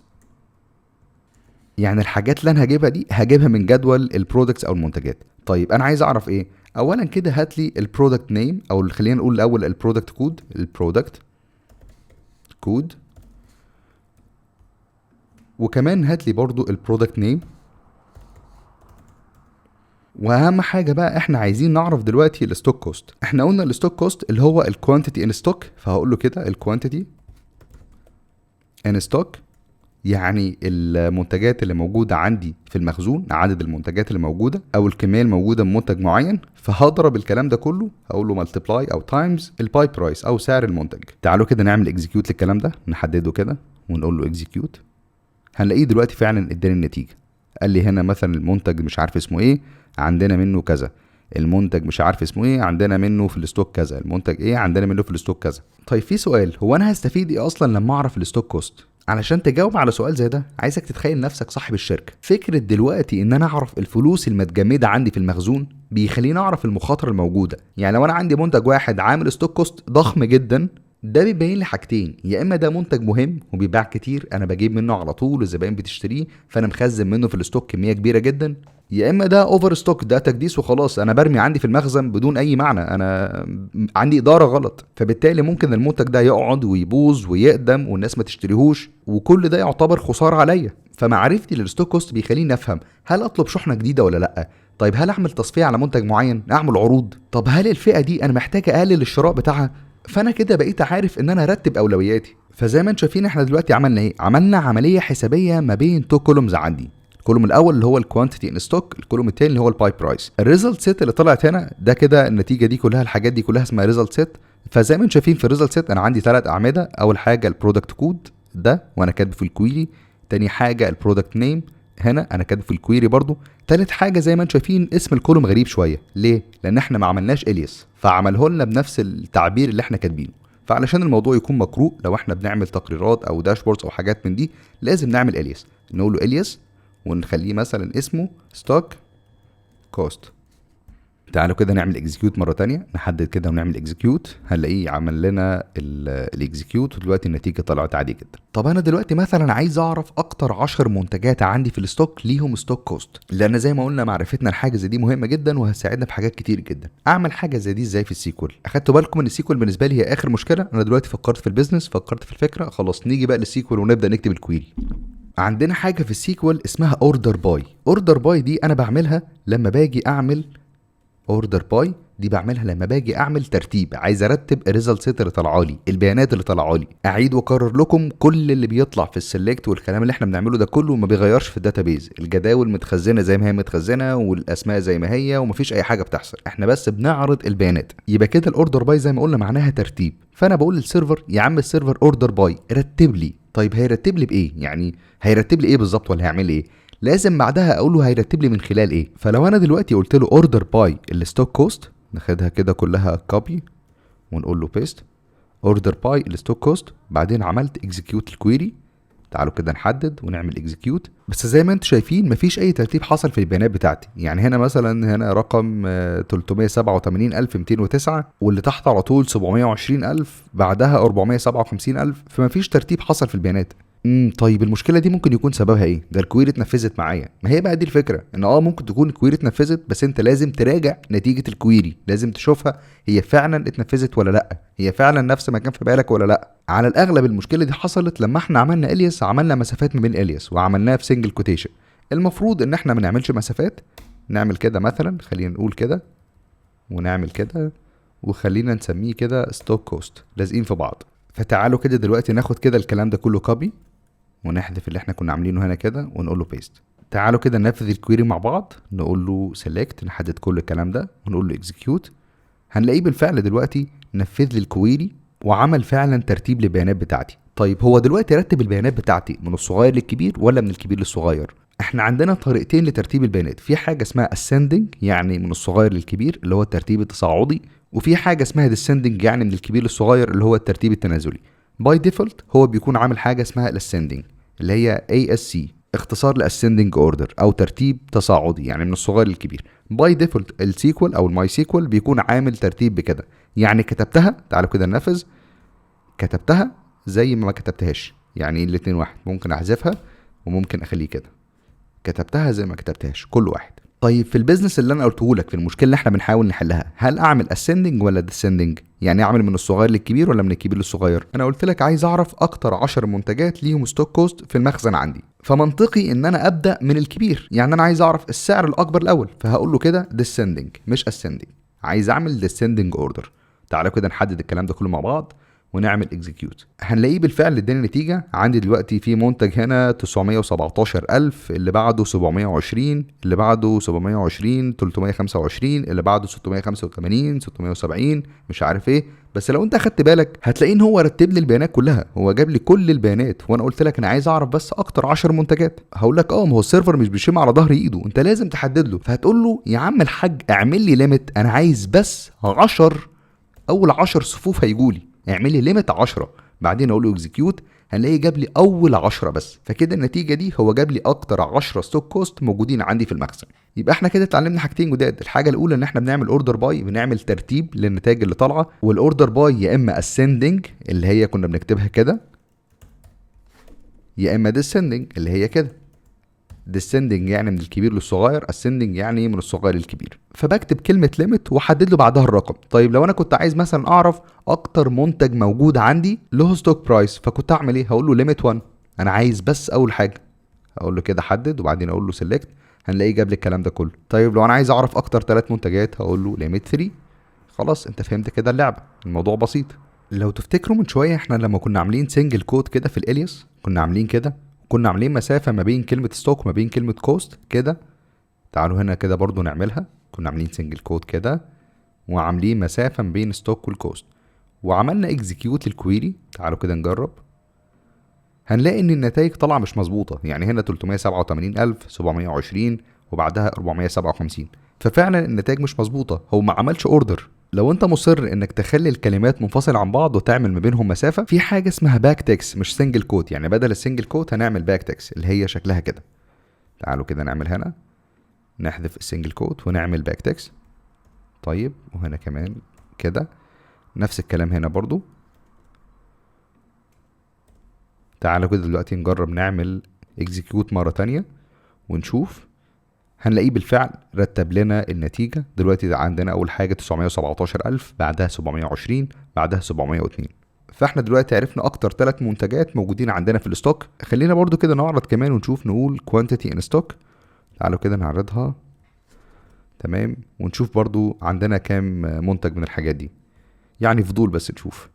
يعني الحاجات اللي انا هجيبها دي هجيبها من جدول ال products او المنتجات. طيب انا عايز اعرف ايه؟ اولا كده هات لي ال product name، او خلينا نقول الاول ال product code، ال product code، وكمان هات لي برضو ال product name. واهم حاجة بقى احنا عايزين نعرف دلوقتي ال stock cost. احنا قلنا ال stock cost اللي هو ال quantity in stock، فهقول له كده ال quantity in stock يعني المنتجات اللي موجودة عندي في المخزون، عدد المنتجات اللي موجودة أو الكمية الموجودة من منتج معين. فهضرب الكلام ده كله، هقول له multiply أو times ال buy price أو سعر المنتج. تعالوا كده نعمل execute للكلام ده، نحدده كده ونقول له execute. هنلاقيه دلوقتي فعلا اداني النتيجة. قال لي هنا مثلا المنتج مش عارف اسمه ايه عندنا منه كذا، المنتج مش عارف اسمه ايه عندنا منه في ال stock كذا، المنتج ايه عندنا منه في ال stock كذا. طيب في سؤال، هو انا هستفيد ايه اصلا لما اعرف ال stock cost؟ علشان تجاوب على سؤال زي ده عايزك تتخيل نفسك صاحب الشركة. فكرة دلوقتي ان انا اعرف الفلوس المتجمده عندي في المخزون بيخليني اعرف المخاطر الموجودة. يعني لو انا عندي منتج واحد عامل stock cost ضخم جدا، ده بيبين لي حاجتين، يا اما ده منتج مهم وبيباع كتير انا بجيب منه على طول والزبائن بتشتريه فانا مخزن منه في ال stock كمية كبيرة جدا، يا اما ده over stock، ده تكديس وخلاص انا برمي عندي في المخزن بدون اي معنى، انا عندي ادارة غلط، فبالتالي ممكن المنتج ده يقعد ويبوظ ويقدم والناس ما تشتريهوش، وكل ده يعتبر خسارة عليا. فمعرفتي لل stock cost بيخليني افهم هل اطلب شحنه جديدة ولا لا، طيب هل اعمل تصفية على منتج معين، اعمل عروض، طب هل الفئة دي انا محتاج اقلل الشراء بتاعها. فانا كده بقيت عارف ان انا ارتب اولوياتي. فزي ما انتم شايفين احنا دلوقتي عملنا ايه؟ عملنا عملية حسابيه ما بين two columns عندي، ال column الاول اللي هو ال quantity in stock، ال column الثاني اللي هو ال buy price. ال result set اللي طلعت هنا ده كده النتيجة دي كلها، الحاجات دي كلها اسمها result set. فزي ما انتم شايفين في ال result set انا عندي 3 اعمدة، اول حاجة ال product code ده وانا كاتبه في ال query، تاني حاجة ال product name هنا انا كاتبه في ال query برضو، تالت حاجة زي ما انتم شايفين اسم ال column غريب شوية، ليه؟ لان احنا ما عملناش alias فعمله لنا بنفس التعبير اللي احنا كاتبينه. فعلشان الموضوع يكون مقروء لو احنا بنعمل تقريرات او dashboards او حاجات من دي لازم نعمل alias، نقول له alias ونخليه مثلا اسمه stock cost. تعالوا كده نعمل execute مرة تانية، نحدد كده ونعمل execute، هنلاقيه عمل لنا ال execute، ودلوقتي النتيجة طلعت عادي جدا. طب انا دلوقتي مثلا عايز اعرف اكتر 10 منتجات عندي في ال stock ليهم stock cost، لان زي ما قلنا معرفتنا الحاجة زي دي مهمة جدا وهتساعدنا في حاجات كتير جدا. اعمل حاجة زي دي ازاي في ال SQL؟ اخدتوا بالكم ان ال SQL بالنسبة لي هي اخر مشكلة. انا دلوقتي فكرت في ال business، فكرت في الفكرة، خلاص نيجي بقى لل SQL ونبدا نكتب ال query. عندنا حاجة في ال SQL اسمها order by. order by دي انا بعملها لما باجي اعمل order by، دي بعملها لما باجي اعمل ترتيب، عايز ارتب ال result set اللي طالعه لي، البيانات اللي طالعه لي. اعيد واكرر لكم، كل اللي بيطلع في ال select والكلام اللي احنا بنعمله ده كله ما بيغيرش في ال database. الجداول متخزنه زي ما هي متخزنه، والاسماء زي ما هي، ومفيش اي حاجة بتحصل، احنا بس بنعرض البيانات. يبقى كده ال order by زي ما قلنا معناها ترتيب. فانا بقول لل server يا عم ال server order by رتب لي. طيب هيرتب لي بايه؟ يعني هيرتب لي ايه بالظبط ولا هيعمل ايه؟ لازم بعدها اقول له هيرتب لي من خلال ايه. فلو انا دلوقتي قلت له order by ال stock cost، ناخدها كده كلها copy ونقول له paste، order by ال stock cost، بعدين عملت execute ال query. تعالوا كده نحدد ونعمل execute. بس زي ما انتم شايفين مفيش اي ترتيب حصل في البيانات بتاعتي. يعني هنا مثلا هنا رقم 387209، واللي تحت على طول 720000، بعدها 457000، فمفيش ترتيب حصل في البيانات. طيب المشكلة دي ممكن يكون سببها ايه؟ ده ال query اتنفذت معايا. ما هي بقى دي الفكرة، ان ممكن تكون ال query اتنفذت، بس انت لازم تراجع نتيجة ال query، لازم تشوفها هي فعلا اتنفذت ولا لا، هي فعلا نفس ما كان في بالك ولا لا. على الاغلب المشكلة دي حصلت لما احنا عملنا alias، عملنا مسافات ما بين alias وعملناها في single quotation. المفروض ان احنا ما نعملش مسافات، نعمل كده مثلا، خلينا نقول كده ونعمل كده، وخلينا نسميه كده stock cost، لازقين في بعض. فتعالوا كده دلوقتي ناخد كده الكلام ده كله copy ونحذف اللي احنا كنا عاملينه هنا كده ونقول له paste. تعالوا كده ننفذ ال query مع بعض، نقول له select، نحدد كل الكلام ده ونقول له execute. هنلاقيه بالفعل دلوقتي نفذ لي ال query وعمل فعلا ترتيب للبيانات بتاعتي. طيب هو دلوقتي رتب البيانات بتاعتي من الصغير للكبير ولا من الكبير للصغير؟ احنا عندنا طريقتين لترتيب البيانات، في حاجة اسمها ascending يعني من الصغير للكبير اللي هو الترتيب التصاعدي، وفي حاجة اسمها descending يعني من الكبير للصغير اللي هو الترتيب التنازلي. by default هو بيكون عامل حاجة اسمها ascending اللي هي ASC، اختصار ل ascending order او ترتيب تصاعدي يعني من الصغير للكبير. by default ال SQL او ال MySQL بيكون عامل ترتيب بكده، يعني كتبتها، تعالوا كده ننفذ، كتبتها زي ما كتبتهاش، يعني الاتنين واحد، ممكن احذفها وممكن اخليه كده، كتبتها زي ما كتبتهاش، كل واحد. طيب في ال business اللي انا قلته لك، في المشكلة اللي احنا بنحاول نحلها، هل اعمل ascending ولا descending؟ يعني اعمل من الصغير للكبير ولا من الكبير للصغير؟ انا قلت لك عايز اعرف اكتر 10 منتجات ليهم stock cost في المخزن عندي، فمنطقي ان انا ابدا من الكبير، يعني انا عايز اعرف السعر الاكبر الاول، فهقول له كده descending مش ascending، عايز اعمل descending order. تعالوا كده نحدد الكلام ده كله مع بعض ونعمل execute. هنلاقيه بالفعل اداني نتيجة. عندي دلوقتي في منتج هنا 917,000، اللي بعده 720، اللي بعده 720، 325، اللي بعده 685، 670، مش عارف ايه. بس لو انت اخدت بالك هتلاقي ان هو رتب لي البيانات كلها، هو جاب لي كل البيانات، وانا قلت لك انا عايز اعرف بس اكتر 10 منتجات. هقول لك ما هو ال server مش بيشم على ظهر ايده، انت لازم تحدد له. فهتقول له يا عم الحاج اعمل لي limit، انا عايز بس 10، اول 10 صفوف هيجولي، اعمل لي limit 10، بعدين اقول له execute، هنلاقيه جاب لي اول 10 بس. فكده النتيجة دي هو جاب لي اكتر 10 stock cost موجودين عندي في المخزن. يبقى احنا كده اتعلمنا حاجتين جداد. الحاجة الاولى ان احنا بنعمل order by، بنعمل ترتيب للنتائج اللي طالعه، وال order by يا اما ascending اللي هي كنا بنكتبها كده، يا اما descending اللي هي كده. descending يعني من الكبير للصغير، ascending يعني من الصغير للكبير. فبكتب كلمة limit واحدد له بعدها الرقم. طيب لو انا كنت عايز مثلا اعرف اكتر منتج موجود عندي له stock price، فكنت اعمل ايه؟ هقول له limit 1، انا عايز بس اول حاجة، هقول له كده حدد وبعدين اقول له select، هنلاقيه جاب لي الكلام ده كله. طيب لو انا عايز اعرف اكتر 3 منتجات هقول له limit 3. خلاص انت فهمت كده اللعبة، الموضوع بسيط. لو تفتكروا من شوية احنا لما كنا عاملين single quote كده في ال alias، كنا عاملين كده، كنا عاملين مسافة ما بين كلمة stock وما بين كلمة cost كده. تعالوا هنا كده برضو نعملها، كنا عاملين single quote كده وعاملين مسافة ما بين stock وال cost، وعملنا execute لل query. تعالوا كده نجرب، هنلاقي ان النتائج طالعة مش مظبوطة، يعني هنا 387,000، 720، وبعدها 457، ففعلا النتائج مش مظبوطة، هو ما عملش order. لو انت مصر انك تخلي الكلمات منفصلة عن بعض وتعمل ما بينهم مسافة، في حاجة اسمها backticks مش single quote، يعني بدل ال single quote هنعمل backticks اللي هي شكلها كده. تعالوا كده نعمل هنا، نحذف ال single quote ونعمل backticks. طيب وهنا كمان كده نفس الكلام هنا برضو. تعالوا كده دلوقتي نجرب نعمل execute مرة تانية ونشوف. هنلاقيه بالفعل رتب لنا النتيجة. دلوقتي عندنا أول حاجة 917,000، بعدها 720، بعدها 702. فاحنا دلوقتي عرفنا أكتر 3 منتجات موجودين عندنا في ال stock. خلينا برضو كده نعرض كمان ونشوف، نقول quantity in stock. تعالوا كده نعرضها، تمام، ونشوف برضو عندنا كام منتج من الحاجات دي، يعني فضول بس نشوف.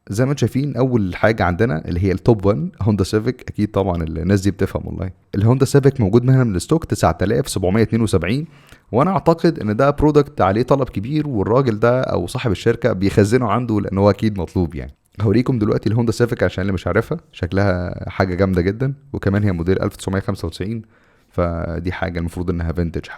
زي ما انتم شايفين اول حاجة عندنا اللي هي ال top 1 هوندا سيفيك. اكيد طبعا الناس دي بتفهم والله. الهوندا سيفيك موجود منها من ال stock 9772، وانا اعتقد ان ده product عليه طلب كبير، والراجل ده او صاحب الشركة بيخزنه عنده لان هو اكيد مطلوب يعني. هوريكم دلوقتي الهوندا سيفيك عشان اللي مش عارفها، شكلها حاجة جامدة جدا، وكمان هي موديل 1995، فدي حاجة المفروض انها vintage،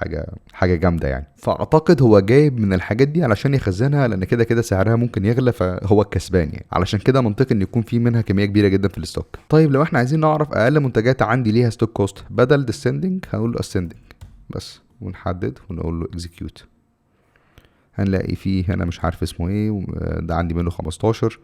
حاجة جامدة يعني. فاعتقد هو جايب من الحاجات دي علشان يخزنها، لان كده كده سعرها ممكن يغلى، فهو الكسبان يعني. علشان كده منطقي ان يكون في منها كمية كبيرة جدا في ال stock. طيب لو احنا عايزين نعرف اقل منتجات عندي ليها stock cost، بدل descending هنقول له ascending بس، ونحدد ونقول له execute. هنلاقي فيه هنا مش عارف اسمه ايه، ده عندي منه 15،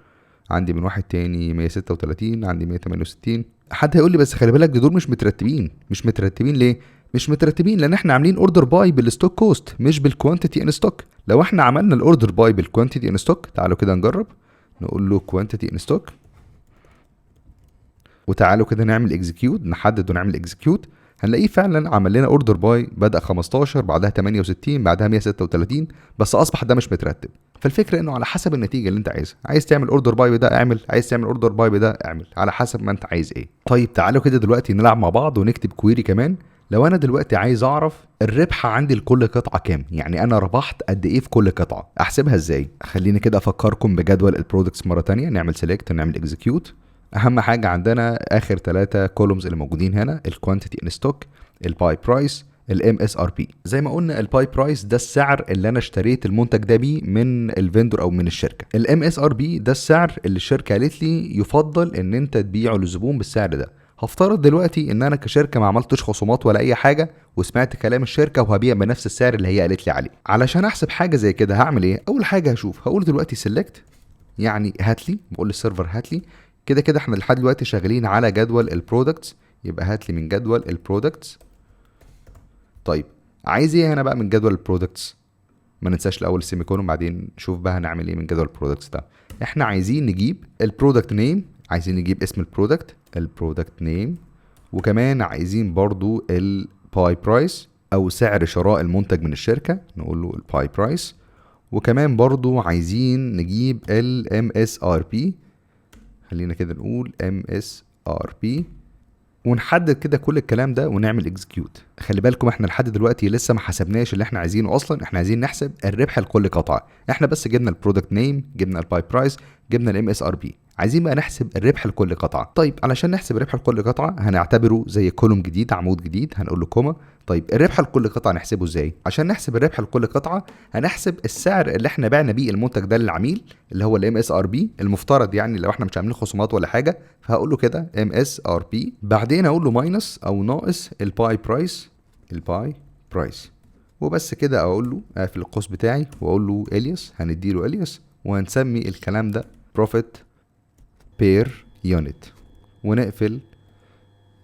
عندي من واحد تاني 136، عندي 168. حد هيقول لي بس خلي بالك دول مش مترتبين. مش مترتبين ليه؟ مش مترتبين لان احنا عاملين order by بال stock cost مش بال quantity in stock. لو احنا عملنا ال order by بال quantity in stock، تعالوا كده نجرب، نقول له quantity in stock، وتعالوا كده نعمل execute، نحدد ونعمل execute. هنلاقيه فعلا عمل لنا order by، بدأ 15، بعدها 68، بعدها 136، بس اصبح ده مش مترتب. فالفكرة انه على حسب النتيجة اللي انت عايزها، عايز تعمل order by بده اعمل، عايز تعمل order by بده اعمل، على حسب ما انت عايز ايه. طيب تعالوا كده دلوقتي نلعب مع بعض ونكتب query كمان. لو انا دلوقتي عايز اعرف الربح عندي لكل قطعه كام، يعني انا ربحت قد ايه في كل قطعه، احسبها ازاي؟ خليني كده افكركم بجدول ال products مرة تانية. نعمل select ونعمل execute. اهم حاجة عندنا اخر 3 columns اللي موجودين هنا، ال quantity in stock، ال buy price، ال MSRP. زي ما قلنا ال buy price ده السعر اللي انا اشتريت المنتج ده بيه من ال vendor او من الشركة. ال MSRP ده السعر اللي الشركة قالت لي يفضل ان انت تبيعه للزبون بالسعر ده. هفترض دلوقتي ان انا كشركة ما عملتش خصومات ولا اي حاجة، وسمعت كلام الشركة وهبيع بنفس السعر اللي هي قالت لي عليه. علشان احسب حاجة زي كده هعمل ايه؟ اول حاجة هشوف، هقول دلوقتي select، يعني هات لي، بقول لل server هات لي. كده كده احنا لحد دلوقتي شغالين على جدول ال products، يبقى هات لي من جدول ال products. طيب عايز ايه هنا بقى من جدول ال products؟ ما ننساش الاول ال semicolon، بعدين نشوف بقى هنعمل ايه من جدول ال products ده. احنا عايزين نجيب ال product name، عايزين نجيب اسم ال product، ال product name، وكمان عايزين برضو ال buy price او سعر شراء المنتج من الشركة، نقول له ال buy price، وكمان برضو عايزين نجيب ال MSRP، خلينا كده نقول MSRP، ونحدد كده كل الكلام ده ونعمل execute. خلي بالكم احنا لحد دلوقتي لسه ما حسبناش اللي احنا عايزينه اصلا، احنا عايزين نحسب الربح لكل قطعه. احنا بس جبنا ال product name، جبنا ال buy price، جبنا ال MSRP، عايزين بقى نحسب الربح لكل قطعه. طيب علشان نحسب الربح لكل قطعه هنعتبره زي column جديد، عمود جديد، هنقول له comma. طيب الربح لكل قطعه نحسبه ازاي؟ عشان نحسب الربح لكل قطعه هنحسب السعر اللي احنا بعنا بيه المنتج ده للعميل اللي هو ال MSRP المفترض، يعني لو احنا مش عاملين خصومات ولا حاجة، فهقول له كده MSRP، بعدين اقول له minus او ناقص ال buy price، ال buy price، وبس كده. اقول له اقفل القوس بتاعي واقول له alias، هنديله alias وهنسمي الكلام ده profit per unit، ونقفل،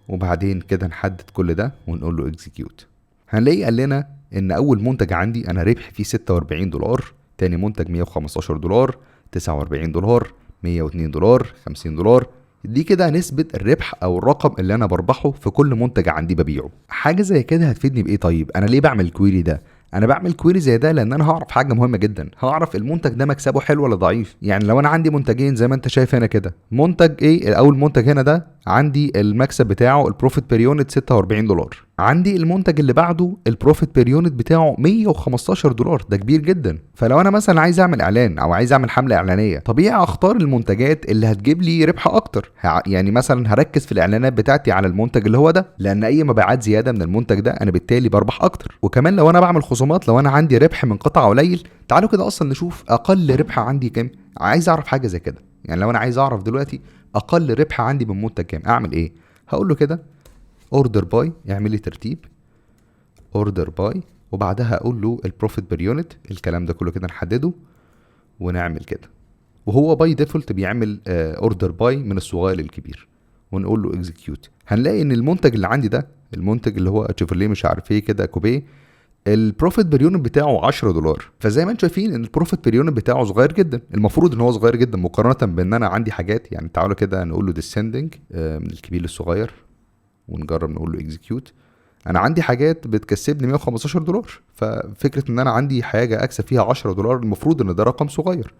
وبعدين كده نحدد كل ده ونقول له execute. هنلاقي قال لنا ان اول منتج عندي انا ربح فيه 46 دولار، تاني منتج 115 دولار، 49 دولار، 102 دولار، 50 دولار. دي كده نسبة الربح او الرقم اللي انا بربحه في كل منتج عندي ببيعه. حاجة زي كده هتفيدني بايه؟ طيب انا ليه بعمل ال query ده؟ انا بعمل query زي ده لان انا هعرف حاجة مهمة جدا، هعرف المنتج ده مكسبه حلو ولا ضعيف. يعني لو انا عندي منتجين زي ما انت شايف هنا كده، منتج ايه الاول، منتج هنا ده عندي المكسب بتاعه ال profit per unit 46 دولار، عندي المنتج اللي بعده ال profit per unit بتاعه 115 دولار، ده كبير جدا. فلو انا مثلا عايز اعمل اعلان او عايز اعمل حمله اعلانية، طبيعي اختار المنتجات اللي هتجيب لي ربح اكتر. يعني مثلا هركز في الاعلانات بتاعتي على المنتج اللي هو ده، لان اي مبيعات زيادة من المنتج ده انا بالتالي بربح اكتر. وكمان لو انا بعمل خصومات، لو انا عندي ربح من قطعه قليل، تعالوا كده اصلا نشوف اقل ربح عندي كام. عايز اعرف حاجة زي كده، يعني لو انا عايز اعرف دلوقتي اقل ربح عندي من منتج كام، اعمل ايه؟ هقول له كده order by، اعمل لي ترتيب order by وبعدها اقول له ال profit per unit. الكلام ده كله كده نحدده ونعمل كده، وهو by default بيعمل order by من الصغير للكبير، ونقول له execute. هنلاقي ان المنتج اللي عندي ده، المنتج اللي هو تشيفرليه مش عارف ايه كده coupe، ال profit per unit بتاعه $10. فزي ما انتم شايفين ان ال profit per unit بتاعه صغير جدا، المفروض ان هو صغير جدا مقارنة بان انا عندي حاجات. يعني تعالوا كده نقول له descending من الكبير للصغير، ونجرب نقول له execute. انا عندي حاجات بتكسبني $115، ففكره ان انا عندي حاجة اكسب فيها $10 المفروض ان ده رقم صغير.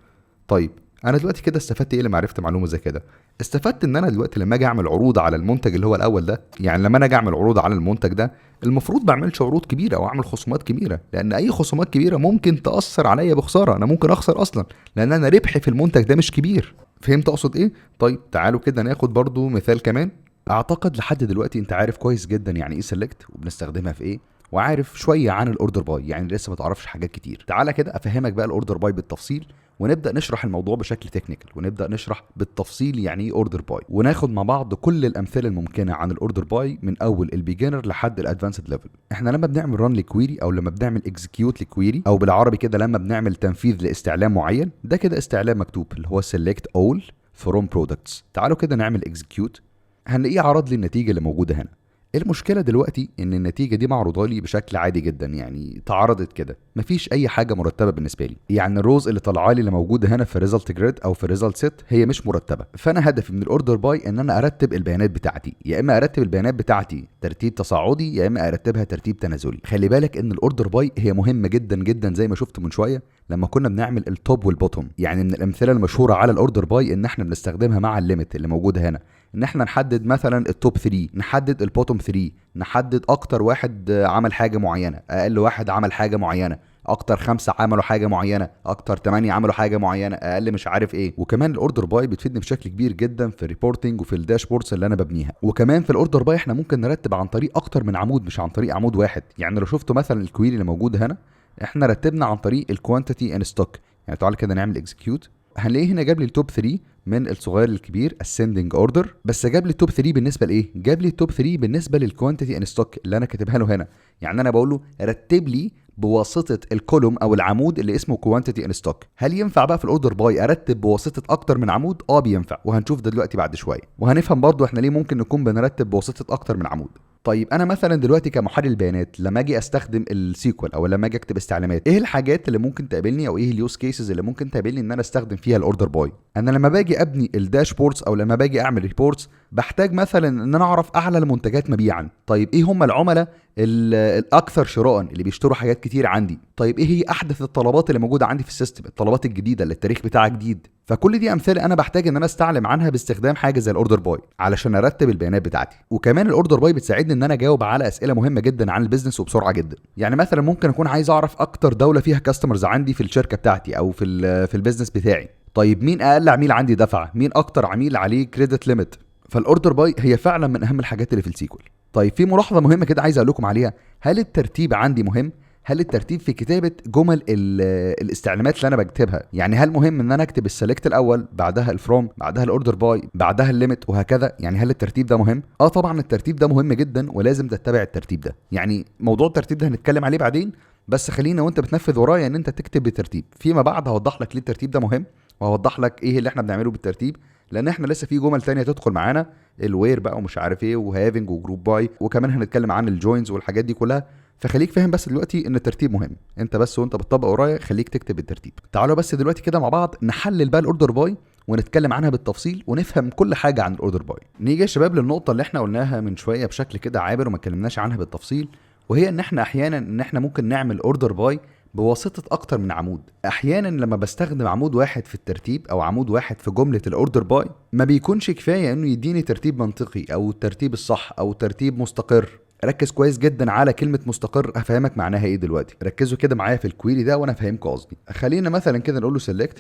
طيب انا دلوقتي كده استفدت ايه لما عرفت معلومة زي كده؟ استفدت ان انا دلوقتي لما اجي اعمل عروض على المنتج اللي هو الاول ده، يعني لما انا اجي اعمل عروض على المنتج ده المفروض ما اعملش عروض كبيرة او اعمل خصومات كبيرة، لان اي خصومات كبيرة ممكن تاثر عليا بخسارة، انا ممكن اخسر اصلا لان انا ربحي في المنتج ده مش كبير. فهمت اقصد ايه؟ طيب تعالوا كده ناخد برضو مثال كمان. اعتقد لحد دلوقتي انت عارف كويس جدا يعني ايه select وبنستخدمها في ايه، وعارف شوية عن ال order by، يعني لسه ما تعرفش حاجات كتير. تعالى كده افهمك بقى ال order by بالتفصيل، ونبدا نشرح الموضوع بشكل technical، ونبدا نشرح بالتفصيل يعني ايه order by، وناخد مع بعض كل الامثلة الممكنة عن ال order by من اول ال beginner لحد ال advanced level. احنا لما بنعمل run ل query، او لما بنعمل execute ل query، او بالعربي كده لما بنعمل تنفيذ لاستعلام معين، ده كده استعلام مكتوب اللي هو select all from products. تعالوا كده نعمل execute، هنلاقيه عرض لي النتيجة اللي موجودة هنا. المشكلة دلوقتي ان النتيجة دي معروضة لي بشكل عادي جدا، يعني تعرضت كده مفيش اي حاجة مرتبه بالنسبة لي. يعني ال rows اللي طالعه لي اللي موجودة هنا في result grid او في result set هي مش مرتبه. فانا هدفي من ال order by ان انا ارتب البيانات بتاعتي، يا اما ارتب البيانات بتاعتي ترتيب تصاعدي، يا اما ارتبها ترتيب تنازلي. خلي بالك ان ال order by هي مهمة جدا جدا زي ما شفت من شوية لما كنا بنعمل ال top وال bottom. يعني من الامثلة المشهورة على ال order by ان احنا بنستخدمها مع ال limit اللي موجودة هنا، ان احنا نحدد مثلا ال top 3، نحدد ال bottom 3، نحدد اكتر واحد عمل حاجة معينة، اقل واحد عمل حاجة معينة، اكتر 5 عملوا حاجة معينة، اكتر 8 عملوا حاجة معينة، اقل مش عارف ايه. وكمان ال order by بتفيدني بشكل كبير جدا في ال reporting وفي ال dashboards اللي انا ببنيها. وكمان في ال order by احنا ممكن نرتب عن طريق اكتر من عمود، مش عن طريق عمود واحد. يعني لو شفتوا مثلا ال query اللي موجود هنا، احنا رتبنا عن طريق ال quantity in stock. يعني تعالى كده نعمل execute، هنلاقيه هنا جاب لي ال top 3 من الصغير للكبير ascending order. بس جاب لي ال top 3 بالنسبة لايه؟ جاب لي ال top 3 بالنسبة لل quantity in stock اللي انا كاتبها له هنا. يعني انا بقول له رتب لي بواسطة ال column او العمود اللي اسمه quantity in stock. هل ينفع بقى في ال order by ارتب بواسطة اكتر من عمود؟ اه بينفع، وهنشوف ده دلوقتي بعد شوية، وهنفهم برضو احنا ليه ممكن نكون بنرتب بواسطة اكتر من عمود. طيب انا مثلا دلوقتي كمحلل بيانات لما اجي استخدم ال SQL او لما اجي اكتب استعلامات، ايه الحاجات اللي ممكن تقابلني او ايه ال use cases اللي ممكن تقابلني ان انا استخدم فيها ال order by؟ انا لما باجي ابني ال dashboards او لما باجي اعمل reports بحتاج مثلا ان انا اعرف اعلى المنتجات مبيعا. طيب ايه هم العملاء الاكثر شراء اللي بيشتروا حاجات كتير عندي؟ طيب ايه هي احدث الطلبات اللي موجودة عندي في ال system، الطلبات الجديدة اللي التاريخ بتاعها جديد؟ فكل دي امثلة انا بحتاج ان انا استعلم عنها باستخدام حاجة زي ال order by علشان ارتب البيانات بتاعتي. وكمان ال order by بتساعدني ان انا اجاوب على اسئلة مهمة جدا عن ال business وبسرعة جدا. يعني مثلا ممكن اكون عايز اعرف اكتر دولة فيها customers عندي في الشركة بتاعتي او في ال business بتاعي. طيب مين اقل عميل عندي دفع؟ مين اكتر عميل عليه credit limit؟ فال order by هي فعلا من اهم الحاجات اللي في ال SQL. طيب في ملاحظة مهمة كده عايز اقول لكم عليها، هل الترتيب عندي مهم؟ هل الترتيب في كتابه جمل الاستعلامات اللي انا بكتبها، يعني هل مهم ان انا اكتب ال select الاول بعدها ال from بعدها ال order by بعدها ال limit وهكذا؟ يعني هل الترتيب ده مهم؟ اه طبعا الترتيب ده مهم جدا ولازم تتبع الترتيب ده. يعني موضوع الترتيب ده هنتكلم عليه بعدين، بس خلينا وانت بتنفذ ورايا ان انت تكتب بترتيب. فيما بعد هوضح لك ليه الترتيب ده مهم، وهوضح لك ايه اللي احنا بنعمله بالترتيب، لان احنا لسه في جمل تانية تدخل معانا، ال where بقى ومش عارف ايه و having و group by، وكمان هنتكلم عن ال joins والحاجات دي كلها. فخليك فاهم بس دلوقتي ان الترتيب مهم، انت بس وانت بتطبق ورايا خليك تكتب بالترتيب. تعالوا بس دلوقتي كده مع بعض نحلل بقى ال order by ونتكلم عنها بالتفصيل ونفهم كل حاجة عن ال order by. نيجي يا شباب للنقطة اللي احنا قلناها من شوية بشكل كده عابر وما اتكلمناش عنها بالتفصيل، وهي ان احنا احيانا ان احنا ممكن نعمل order by بواسطة اكتر من عمود. احيانا لما بستخدم عمود واحد في الترتيب او عمود واحد في جملة ال order by ما بيكونش كفاية انه يديني ترتيب منطقي او الترتيب الصح او ترتيب مستقر. ركز كويس جدا على كلمة مستقر، هفهمك معناها ايه دلوقتي. ركزوا كده معايا في ال query ده وانا هفهمكم قصدي. خلينا مثلا كده نقول له select،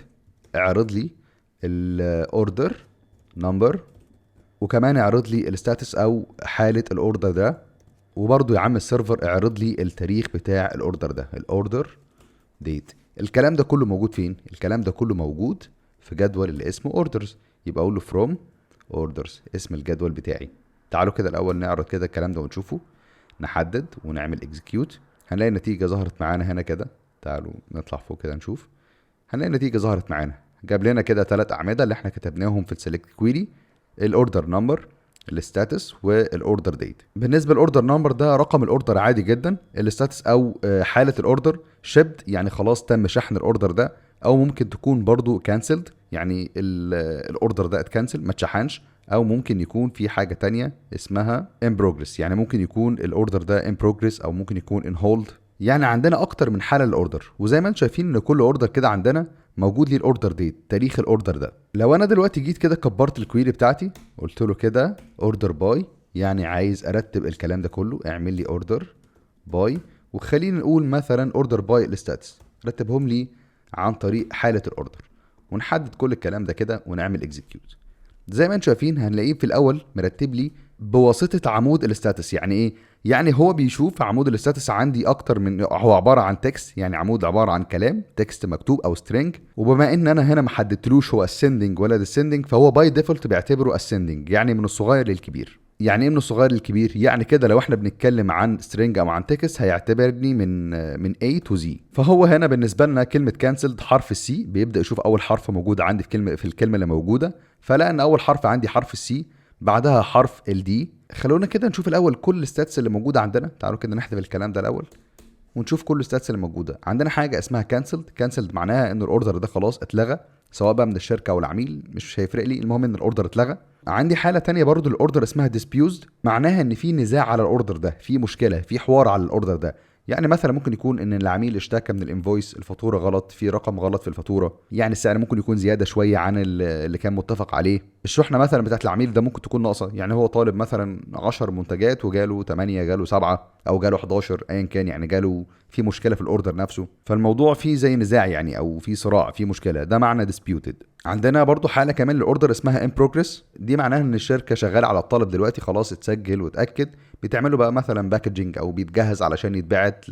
اعرض لي ال order number، وكمان اعرض لي ال status او حاله ال order ده، وبرده يا عم ال server اعرض لي التاريخ بتاع ال order ده، ال order date. الكلام ده كله موجود فين؟ الكلام ده كله موجود في جدول اللي اسمه orders، يبقى اقول له from orders اسم الجدول بتاعي. تعالوا كده الاول نعرض كده الكلام ده ونشوفه، نحدد ونعمل execute هنلاقي النتيجة ظهرت معانا هنا كده. تعالوا نطلع فوق كده نشوف، هنلاقي النتيجة ظهرت معانا. جاب لنا كده 3 اعمدة اللي احنا كتبناهم في ال select query، ال order number، ال status، وال order date. بالنسبة لل order number ده رقم ال order عادي جدا، ال status او حاله ال order shipped يعني خلاص تم شحن ال order ده، او ممكن تكون برضو cancelled يعني ال order ده اتكنسل ما اتشحنش، او ممكن يكون في حاجة تانية اسمها in progress، يعني ممكن يكون ال order ده in progress او ممكن يكون in hold. يعني عندنا اكتر من حاله لل order، وزي ما انتم شايفين ان كل order كده عندنا موجود ليه ال order date، تاريخ ال order ده. لو انا دلوقتي جيت كده كبرت ال query بتاعتي قلت له كده order by، يعني عايز ارتب الكلام ده كله، اعمل لي order by، وخلينا نقول مثلا order by ال status، رتبهم لي عن طريق حاله ال order، ونحدد كل الكلام ده كده ونعمل execute. زي ما انتم شايفين هنلاقيه في الاول مرتب لي بواسطة عمود ال status. يعني ايه؟ يعني هو بيشوف عمود ال status عندي اكتر من هو عبارة عن text، يعني عمود عبارة عن كلام text مكتوب او string، وبما ان انا هنا ما حددتلوش هو ascending ولا descending فهو by default بيعتبره ascending، يعني من الصغير للكبير. يعني ايه من الصغير للكبير؟ يعني كده لو احنا بنتكلم عن string او عن text هيعتبرني من A to Z. فهو هنا بالنسبة لنا كلمة cancelled حرف ال C، بيبدا يشوف اول حرف موجود عندي في الكلمة اللي موجودة، فلقى ان اول حرف عندي حرف ال C، بعدها حرف ال D. خلونا كده نشوف الاول كل ال status اللي موجودة عندنا. تعالوا كده نحذف الكلام ده الاول ونشوف كل ال status اللي موجودة عندنا. حاجة اسمها cancelled. cancelled معناها ان ال order ده خلاص اتلغى، سواء بقى من الشركة او العميل مش هيفرق لي، المهم ان ال order اتلغى. عندي حاله تانية برضو لل order اسمها disputed، معناها ان في نزاع على ال order ده، في مشكلة، في حوار على ال order ده. يعني مثلا ممكن يكون ان العميل اشتكى من ال invoice، الفاتورة غلط، في رقم غلط في الفاتورة، يعني السعر ممكن يكون زيادة شوية عن اللي كان متفق عليه. الشحنة مثلا بتاعت العميل ده ممكن تكون ناقصه، يعني هو طالب مثلا 10 منتجات وجاله 8، جاله 7، او جاله 11، ايا كان، يعني جاله في مشكلة في ال order نفسه، فالموضوع فيه زي نزاع يعني، او في صراع، في مشكلة، ده معنى disputed. عندنا برضو حاله كمان لل order اسمها in progress، دي معناها ان الشركة شغالة على الطلب دلوقتي، خلاص اتسجل واتاكد، بتعمله بقى مثلا packaging او بيتجهز علشان يتبعت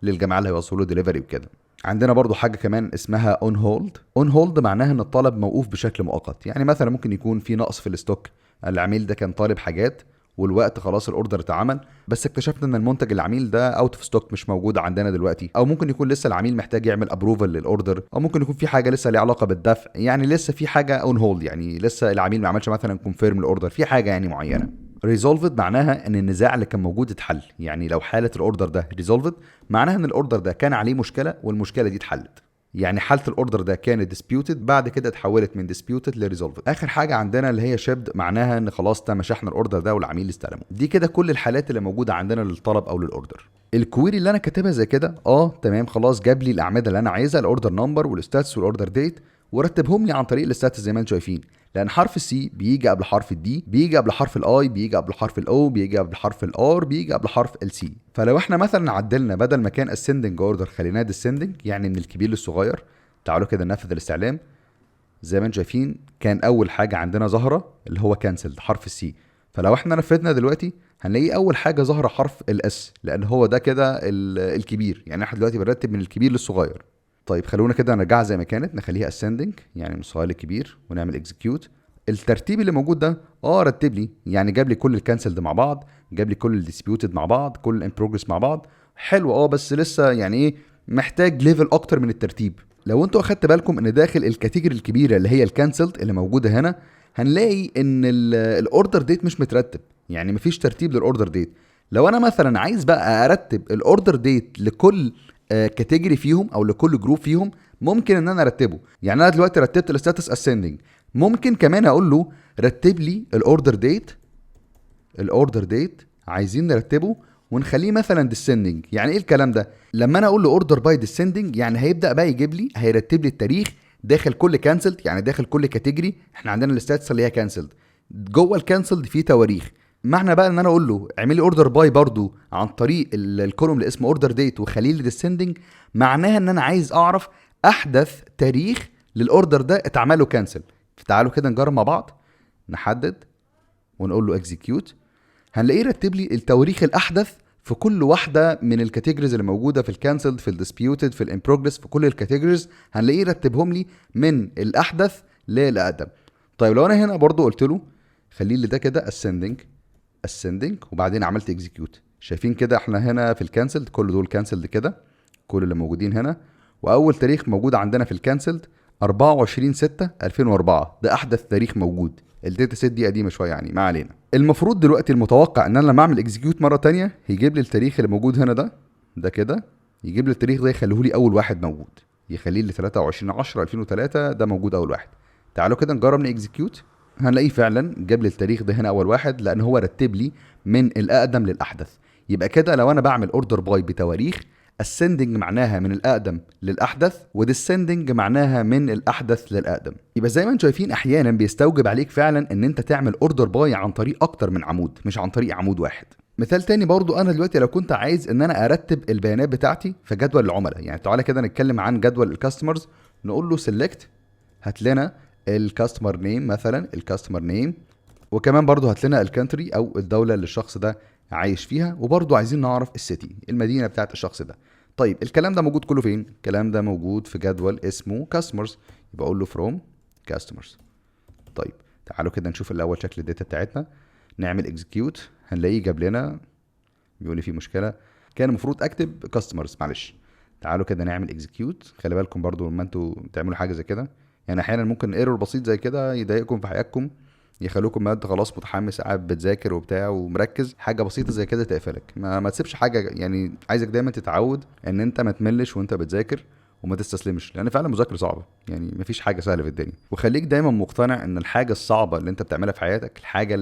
للجماعة اللي هيوصلوا ديليفري وكده. عندنا برضو حاجة كمان اسمها on hold. on hold معناها ان الطلب موقوف بشكل مؤقت، يعني مثلا ممكن يكون في نقص في ال stock، العميل ده كان طالب حاجات والوقت خلاص ال order اتعمل، بس اكتشفنا ان المنتج العميل ده out of stock مش موجود عندنا دلوقتي، او ممكن يكون لسه العميل محتاج يعمل approval لل order، او ممكن يكون في حاجة لسه ليها علاقة بالدفع، يعني لسه في حاجة on hold، يعني لسه العميل ما عملش مثلا confirm ال order، في حاجة يعني معينة. resolved معناها ان النزاع اللي كان موجود اتحل، يعني لو حاله ال order ده resolved معناها ان ال order ده كان عليه مشكلة والمشكلة دي اتحلت، يعني حاله ال order ده كانت disputed بعد كده اتحولت من disputed ل resolved. اخر حاجة عندنا اللي هي shipped، معناها ان خلاص تم شحن ال order ده والعميل استلمه. دي كده كل الحالات اللي موجودة عندنا للطلب او لل order. ال query اللي انا كاتبها زي كده تمام، خلاص جاب لي الاعمدة اللي انا عايزها، ال order number وال status وال order date، ورتبهم لي عن طريق ال status زي ما انتم شايفين، لان حرف ال C بيجي قبل حرف ال D، بيجي قبل حرف ال I، بيجي قبل حرف ال O، بيجي قبل حرف ال R، بيجي قبل حرف ال C. فلو احنا مثلا عدلنا بدل ما كان ascending order خليناه descending، يعني من الكبير للصغير. تعالوا كده ننفذ الاستعلام. زي ما انتم شايفين كان اول حاجة عندنا ظاهره اللي هو cancelled حرف ال C، فلو احنا نفذنا دلوقتي هنلاقي اول حاجة ظاهره حرف ال S، لان هو ده كده الكبير، يعني احنا دلوقتي بنرتب من الكبير للصغير. طيب خلونا كده نرجعها زي ما كانت، نخليها ascending يعني من الصغير للكبير، ونعمل execute. الترتيب اللي موجود ده رتب لي، يعني جاب لي كل ال cancelled مع بعض، جاب لي كل ال disputed مع بعض، كل ال in progress مع بعض. حلو بس لسه يعني ايه، محتاج level اكتر من الترتيب. لو انتوا اخدت بالكم ان داخل ال category الكبيرة اللي هي ال cancelled اللي موجودة هنا، هنلاقي ان ال order date مش مترتب، يعني مفيش ترتيب لل order date. لو انا مثلا عايز بقى ارتب ال order date لكل category فيهم او لكل group فيهم، ممكن ان انا ارتبه. يعني انا دلوقتي رتبت ال status ascending، ممكن كمان اقول له رتب لي ال order date، ال order date عايزين نرتبه ونخليه مثلا descending. يعني ايه الكلام ده؟ لما انا اقول له order by descending يعني هيبدا بقى يجيب لي، هيرتب لي التاريخ داخل كل cancelled، يعني داخل كل category. احنا عندنا ال status اللي هي cancelled، جوه ال cancelled في تواريخ. معنى بقى ان انا اقول له اعمل لي order by برضو عن طريق ال column اللي اسمه order date وخليه لي descending، معناها ان انا عايز اعرف احدث تاريخ لل order ده اتعمل له cancel. تعالوا كده نجرب مع بعض، نحدد ونقول له execute، هنلاقيه رتب لي التواريخ الاحدث في كل واحدة من ال categories اللي موجودة في ال cancelled، في ال disputed، في ال in progress، في كل ال categories هنلاقيه رتبهم لي من الاحدث للاقدم. طيب لو انا هنا برضو قلت له خليه لي ده كده ascending، ascending، وبعدين عملت execute، شايفين كده احنا هنا في ال cancelled كل دول cancelled كده، كل اللي موجودين هنا. واول تاريخ موجود عندنا في ال cancelled 24/6/2004، ده احدث تاريخ موجود. ال data set دي قديمة شوية يعني، ما علينا. المفروض دلوقتي المتوقع ان انا لما اعمل execute مرة تانية هيجيب لي التاريخ اللي موجود هنا ده كده، يجيب لي التاريخ ده يخليه لي اول واحد موجود، يخليه لي 23/10/2003 ده موجود اول واحد. تعالوا كده نجرب ن execute، هنلاقيه فعلا جاب لي التاريخ ده هنا اول واحد، لان هو رتب لي من الاقدم للاحدث. يبقى كده لو انا بعمل order by بتواريخ، ascending معناها من الاقدم للاحدث، و descending معناها من الاحدث للاقدم. يبقى زي ما انتم شايفين احيانا بيستوجب عليك فعلا ان انت تعمل order by عن طريق اكتر من عمود، مش عن طريق عمود واحد. مثال تاني برضو، انا دلوقتي لو كنت عايز ان انا ارتب البيانات بتاعتي في جدول العملاء، يعني تعالى كده نتكلم عن جدول ال customers، نقول له select هات لنا ال customer name مثلا، ال customer name، وكمان برضو هات لنا ال country او الدولة اللي الشخص ده عايش فيها، وبرضو عايزين نعرف ال city المدينة بتاعت الشخص ده. طيب الكلام ده موجود كله فين؟ الكلام ده موجود في جدول اسمه customers، يبقى اقول له from customers. طيب تعالوا كده نشوف الاول شكل ال data بتاعتنا، نعمل execute، هنلاقيه جاب لنا بيقول لي في مشكلة، كان المفروض اكتب customers، معلش. تعالوا كده نعمل execute. خلي بالكم برضو لما انتوا تعملوا حاجة زي كده، يعني احيانا ممكن error بسيط زي كده يضايقكم في حياتكم، يخلوكم ما انت خلاص متحمس قاعد بتذاكر وبتاع ومركز، حاجة بسيطة زي كده تقفلك. ما تسيبش حاجة، يعني عايزك دايما تتعود ان انت ما تملش وانت بتذاكر وما تستسلمش، لان فعلا المذاكرة صعبة، يعني مفيش حاجة سهلة في الدنيا. وخليك دايما مقتنع ان الحاجة الصعبة اللي انت بتعملها في حياتك، الحاجة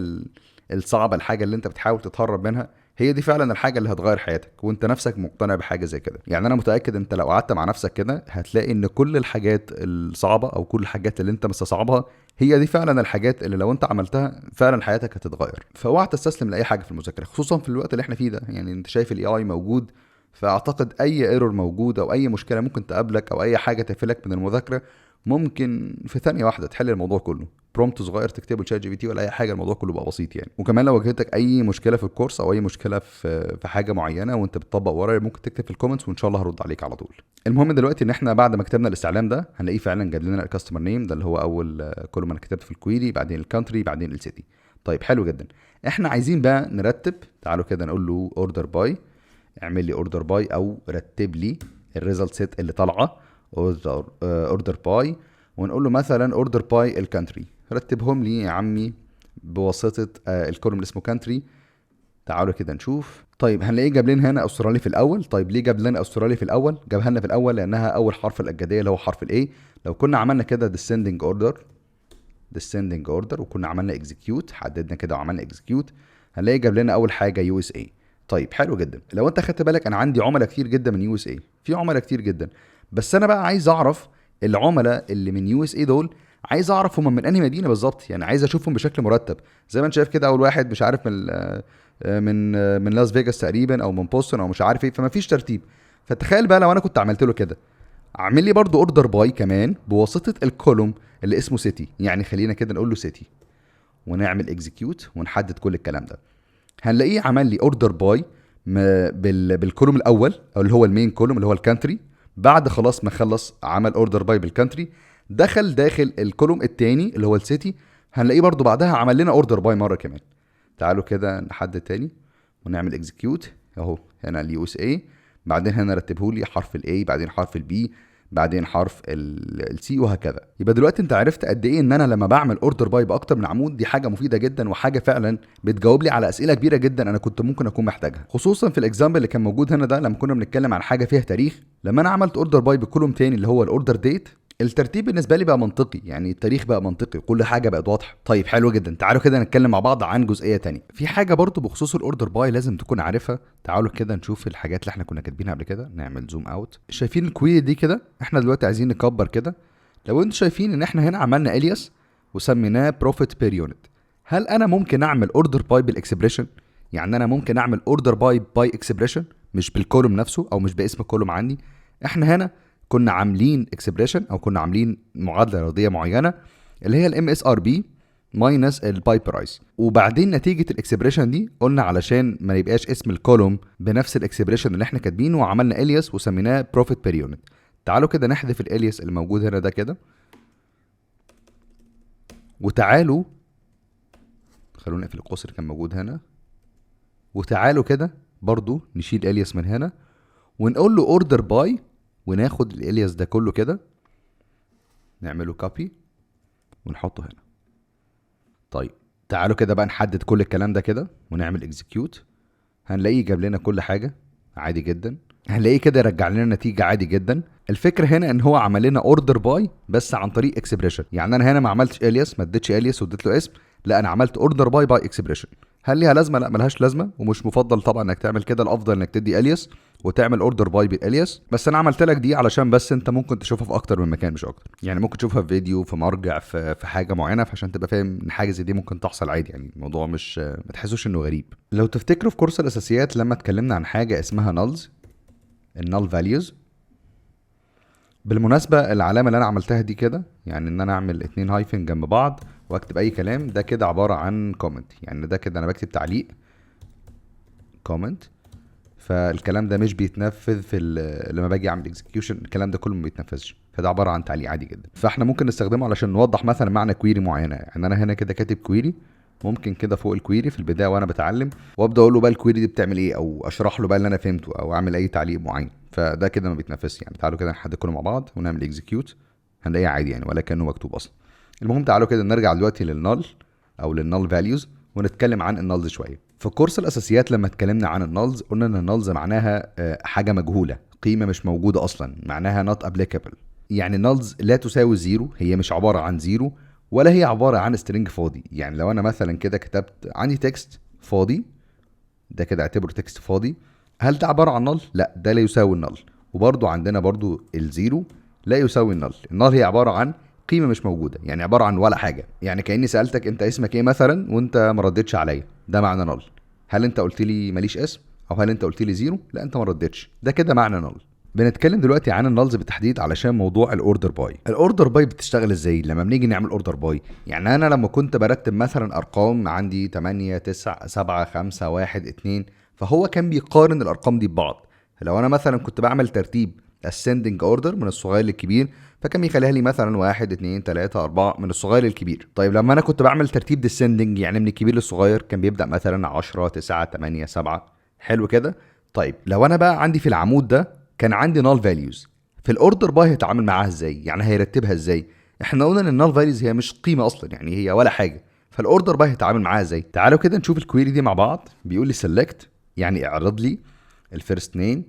الصعبة، الحاجة اللي انت بتحاول تتهرب منها، هي دي فعلا الحاجة اللي هتغير حياتك، وانت نفسك مقتنع بحاجة زي كده. يعني انا متاكد انت لو قعدت مع نفسك كده هتلاقي ان كل الحاجات الصعبة او كل الحاجات اللي انت مستصعبها هي دي فعلا الحاجات اللي لو انت عملتها فعلا حياتك هتتغير. فاوعى تستسلم لاي حاجة في المذاكرة، خصوصا في الوقت اللي احنا فيه ده. يعني انت شايف ال AI موجود، فاعتقد اي error موجود او اي مشكلة ممكن تقابلك او اي حاجة تقفلك من المذاكرة ممكن في ثانية واحدة تحل الموضوع كله. prompt صغير تكتبه ChatGPT ولا اي حاجة، الموضوع كله بقى بسيط يعني. وكمان لو واجهتك اي مشكلة في الكورس او اي مشكلة في حاجة معينة وانت بتطبق ورايا، ممكن تكتب في ال comments وان شاء الله هرد عليك على طول. المهم دلوقتي ان احنا بعد ما كتبنا الاستعلام ده هنلاقيه فعلا جاب لنا ال customer name ده اللي هو اول column انا كتبته في ال query، بعدين ال country، بعدين ال city. طيب حلو جدا. احنا عايزين بقى نرتب، تعالوا كده نقول له order by، اعمل لي order by او رتب لي ال result set اللي طالعه order by، ونقول له مثلا order by ال country، رتبهم لي يا عمي بواسطة ال column اللي اسمه country. تعالوا كده نشوف. طيب هنلاقيه جاب لنا هنا استرالي في الاول. طيب ليه جاب لنا استرالي في الاول؟ جابها لنا في الاول لانها اول حرف الابجدية اللي هو حرف ال A. لو كنا عملنا كده descending order، descending order، وكنا عملنا execute، حددنا كده وعملنا execute، هنلاقي جاب لنا اول حاجة USA. طيب حلو جدا. لو انت خدت بالك انا عندي عملاء كتير جدا من USA، في عملاء كتير جدا، بس انا بقى عايز اعرف العملاء اللي من USA دول، عايز اعرف هم من انهي مدينة بالظبط، يعني عايز اشوفهم بشكل مرتب. زي ما انت شايف كده اول واحد مش عارف من لاس فيجاس تقريبا او من بوسطن او مش عارف ايه، فما فيش ترتيب. فتخيل بقى لو انا كنت عملت له كده، اعمل لي برضو order by كمان بواسطة ال column اللي اسمه city، يعني خلينا كده نقول له city ونعمل execute ونحدد كل الكلام ده. هنلاقيه عمل لي order by بال column الاول او اللي هو ال main column اللي هو ال country. بعد خلاص ما خلص عمل order by بال country، دخل داخل ال column الثاني اللي هو ال city، هنلاقيه برضو بعدها عمل لنا order by مرة كمان. تعالوا كده نحدد تاني ونعمل execute، اهو هنا ال USA، بعدين هنا رتبه لي حرف ال A، بعدين حرف ال B، بعدين حرف ال C، وهكذا. يبقى دلوقتي انت عرفت قد ايه ان انا لما بعمل order by باكتر من عمود دي حاجة مفيدة جدا، وحاجه فعلا بتجاوب لي على اسئلة كبيرة جدا انا كنت ممكن اكون محتاجها، خصوصا في ال example اللي كان موجود هنا ده لما كنا بنتكلم عن حاجة فيها تاريخ. لما انا عملت order by ب column تاني اللي هو ال order date، الترتيب بالنسبة لي بقى منطقي، يعني التاريخ بقى منطقي وكل حاجة بقت واضحة. طيب حلو جدا. تعالوا كده نتكلم مع بعض عن جزئية تانية. في حاجة برضو بخصوص ال order by لازم تكون عارفها. تعالوا كده نشوف الحاجات اللي احنا كنا كاتبينها قبل كده، نعمل zoom out. شايفين ال query دي كده؟ احنا دلوقتي عايزين نكبر كده. لو انتوا شايفين ان احنا هنا عملنا alias وسميناه profit per unit، هل انا ممكن اعمل order by بال expression؟ يعني انا ممكن اعمل order by by expression، مش بال column نفسه او مش باسم ال column عندي. احنا هنا كنا عاملين expression او كنا عاملين معادلة رياضية معينة اللي هي ال MSRP minus ال buy price، وبعدين نتيجة ال expression دي قلنا علشان ما يبقاش اسم ال column بنفس ال expression اللي احنا كاتبينه، وعملنا alias وسميناه profit per unit. تعالوا كده نحذف ال alias اللي موجود هنا ده كده، وتعالوا خلونا نقفل القوس اللي كان موجود هنا، وتعالوا كده برضو نشيل alias من هنا ونقول له order by، وناخد ال alias ده كله كده نعمله copy ونحطه هنا. طيب تعالوا كده بقى نحدد كل الكلام ده كده ونعمل execute. هنلاقيه جاب لنا كل حاجة عادي جدا، هنلاقيه كده رجع لنا نتيجة عادي جدا. الفكرة هنا ان هو عمل لنا order by بس عن طريق expression، يعني انا هنا ما عملتش alias، ما اديتش alias واديت له اسم، لا انا عملت order by by expression. هل ليها لازمه؟ لا ملهاش لازمه، ومش مفضل طبعا انك تعمل كده، الافضل انك تدي alias وتعمل order by بال alias. بس انا عملت لك دي علشان بس انت ممكن تشوفها في اكتر من مكان مش اكتر، يعني ممكن تشوفها في فيديو، في مرجع، في حاجة معينة، فعشان تبقى فاهم ان حاجة زي دي ممكن تحصل عادي، يعني الموضوع مش ما تحسوش انه غريب. لو تفتكروا في كورس الاساسيات لما اتكلمنا عن حاجة اسمها nulls، ال null values. بالمناسبة العلامة اللي انا عملتها دي كده، يعني ان انا اعمل 2 hyphen جنب بعض واكتب اي كلام، ده كده عبارة عن comment، يعني ده كده انا بكتب تعليق comment، فالكلام ده مش بيتنفذ في لما باجي اعمل execution الكلام ده كله ما بيتنفذش، فده عبارة عن تعليق عادي جدا. فاحنا ممكن نستخدمه علشان نوضح مثلا معنى query معينة، يعني انا هنا كده كاتب query، ممكن كده فوق ال query في البداية وانا بتعلم وابدا اقول له بقى ال query دي بتعمل ايه، او اشرح له بقى اللي انا فهمته، او اعمل اي تعليق معين، فده كده ما بيتنفذش. يعني تعالوا كده نحدد كله مع بعض ونعمل execute، هنلاقيه عادي يعني ولا كانه مكتوب اصلا. المهم تعالوا كده نرجع دلوقتي لل null او لل null values ونتكلم عن ال nulls شوية. في كورس الاساسيات لما اتكلمنا عن ال nulls قلنا ان ال nulls معناها حاجة مجهولة، قيمة مش موجودة اصلا، معناها not applicable. يعني ال nulls لا تساوي zero، هي مش عبارة عن zero ولا هي عبارة عن string فاضي. يعني لو انا مثلا كده كتبت عندي text فاضي، ده كده اعتبره text فاضي، هل ده عبارة عن null؟ لا، ده لا يساوي ال null. وبرده عندنا برده ال zero لا يساوي ال null. ال null هي عبارة عن قيمة مش موجودة، يعني عبارة عن ولا حاجة. يعني كاني سالتك انت اسمك ايه مثلا وانت ما ردتش عليا، ده معنى null. هل انت قلت لي ماليش اسم او هل انت قلت لي zero؟ لا، انت ما ردتش، ده كده معنى null. بنتكلم دلوقتي عن ال nulls بالتحديد علشان موضوع ال order by. ال order by بتشتغل ازاي لما بنيجي نعمل order by؟ يعني انا لما كنت برتب مثلا ارقام عندي 8 9 7 5 1 2، فهو كان بيقارن الارقام دي ببعض. لو انا مثلا كنت بعمل ترتيب ascending order من الصغير للكبير، فكان بيخليها لي مثلا 1 2 3 4 من الصغير للكبير. طيب لما انا كنت بعمل ترتيب descending يعني من الكبير للصغير، كان بيبدا مثلا 10 9 8 7. حلو كده. طيب لو انا بقى عندي في العمود ده كان عندي null values، في ال order by هيتعامل معاها ازاي؟ يعني هيرتبها ازاي؟ احنا قلنا ان ال null values هي مش قيمة اصلا، يعني هي ولا حاجة، فال order by هيتعامل معاها ازاي؟ تعالوا كده نشوف ال query دي مع بعض. بيقول لي select، يعني اعرض لي ال first name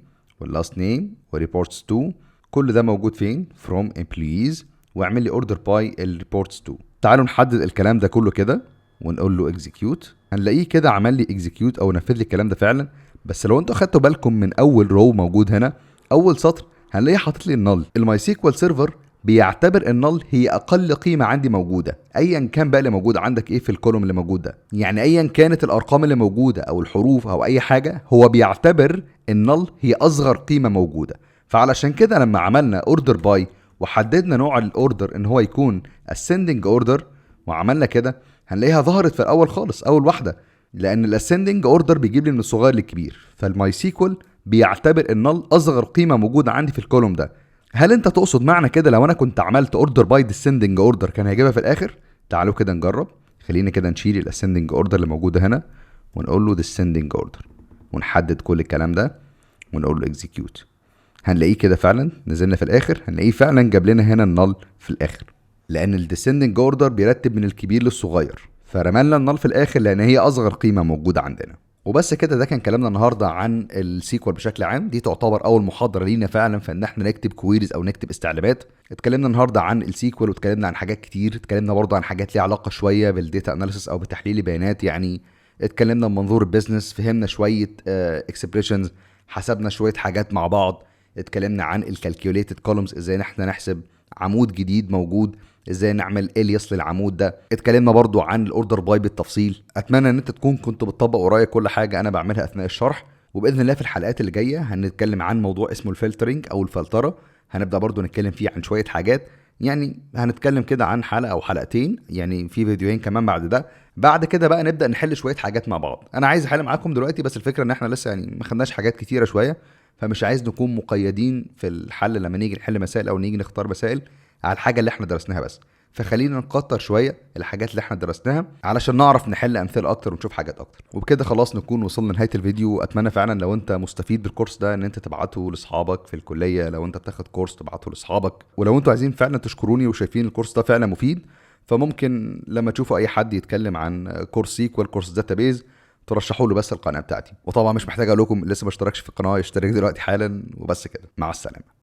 وال last name و reports to، كل ده موجود فين؟ from employees، واعمل لي order by ال reports to. تعالوا نحدد الكلام ده كله كده ونقول له execute. هنلاقيه كده عمل لي execute او نفذ لي الكلام ده فعلا. بس لو انتوا خدتوا بالكم من اول row موجود هنا، اول سطر، هنلاقيه حاطط لي ال null. ال MySQL Server بيعتبر ال null هي اقل قيمة عندي موجودة، ايا كان بقى اللي موجود عندك ايه في ال column اللي موجود ده، يعني ايا كانت الارقام اللي موجودة او الحروف او اي حاجة، هو بيعتبر ال null هي اصغر قيمة موجودة. فعلشان كده لما عملنا order by وحددنا نوع ال order ان هو يكون ascending order وعملنا كده، هنلاقيها ظهرت في الاول خالص اول واحدة، لان ال ascending order بيجيب لي من الصغير للكبير، فال MySQL بيعتبر ال null اصغر قيمة موجودة عندي في ال column ده. هل انت تقصد معنى كده لو انا كنت عملت order by descending order كان هيجيبها في الاخر؟ تعالوا كده نجرب. خلينا كده نشيل ال ascending order اللي موجودة هنا ونقول له descending order ونحدد كل الكلام ده ونقول له execute. هنلاقيه كده فعلا نزلنا في الاخر، هنلاقيه فعلا جاب لنا هنا ال null في الاخر، لان ال descending order بيرتب من الكبير للصغير، فرمالنا ال null في الاخر لان هي اصغر قيمة موجودة عندنا. وبس كده، ده كان كلامنا النهارده عن ال SQL بشكل عام. دي تعتبر اول محاضرة لينا فعلا في ان احنا نكتب queries او نكتب استعلامات. اتكلمنا النهارده عن ال SQL واتكلمنا عن حاجات كتير، اتكلمنا برضه عن حاجات ليها علاقة شوية بال data analysis او بتحليل البيانات، يعني اتكلمنا من منظور ال business، فهمنا شوية expressions، حسبنا شوية حاجات مع بعض، اتكلمنا عن ال calculated columns، ازاي احنا نحسب عمود جديد موجود، ازاي نعمل alias للعمود ده، اتكلمنا برضو عن ال order by بالتفصيل. اتمنى ان انت تكون كنت بتطبق ورايا كل حاجة انا بعملها اثناء الشرح، وباذن الله في الحلقات اللي جاية هنتكلم عن موضوع اسمه ال filtering او الفلتره، هنبدا برضو نتكلم فيه عن شوية حاجات، يعني هنتكلم كده عن حلقة او حلقتين، يعني في فيديوهين كمان بعد ده. بعد كده بقى نبدا نحل شوية حاجات مع بعض. انا عايز احل معاكم دلوقتي، بس الفكرة ان احنا لسه يعني ما خدناش حاجات كتيرة شوية، فمش عايز نكون مقيدين في الحل لما نيجي نحل مسائل او نيجي نختار مسائل. على الحاجة اللي احنا درسناها بس. فخلينا نكتر شوية الحاجات اللي احنا درسناها علشان نعرف نحل امثلة اكتر ونشوف حاجات اكتر. وبكده خلاص نكون وصلنا لنهاية الفيديو. اتمنى فعلا لو انت مستفيد بالكورس ده ان انت تبعته لاصحابك في الكلية، لو انت بتاخد كورس تبعته لاصحابك، ولو انتوا عايزين فعلا تشكروني وشايفين الكورس ده فعلا مفيد، فممكن لما تشوفوا اي حد يتكلم عن كورس SQL، كورس database، ترشحوا له بس القناة بتاعتي. وطبعا مش محتاج اقول لكم لسه ما اشتركش في القناة يشترك دلوقتي حالا. وبس كده، مع السلامة.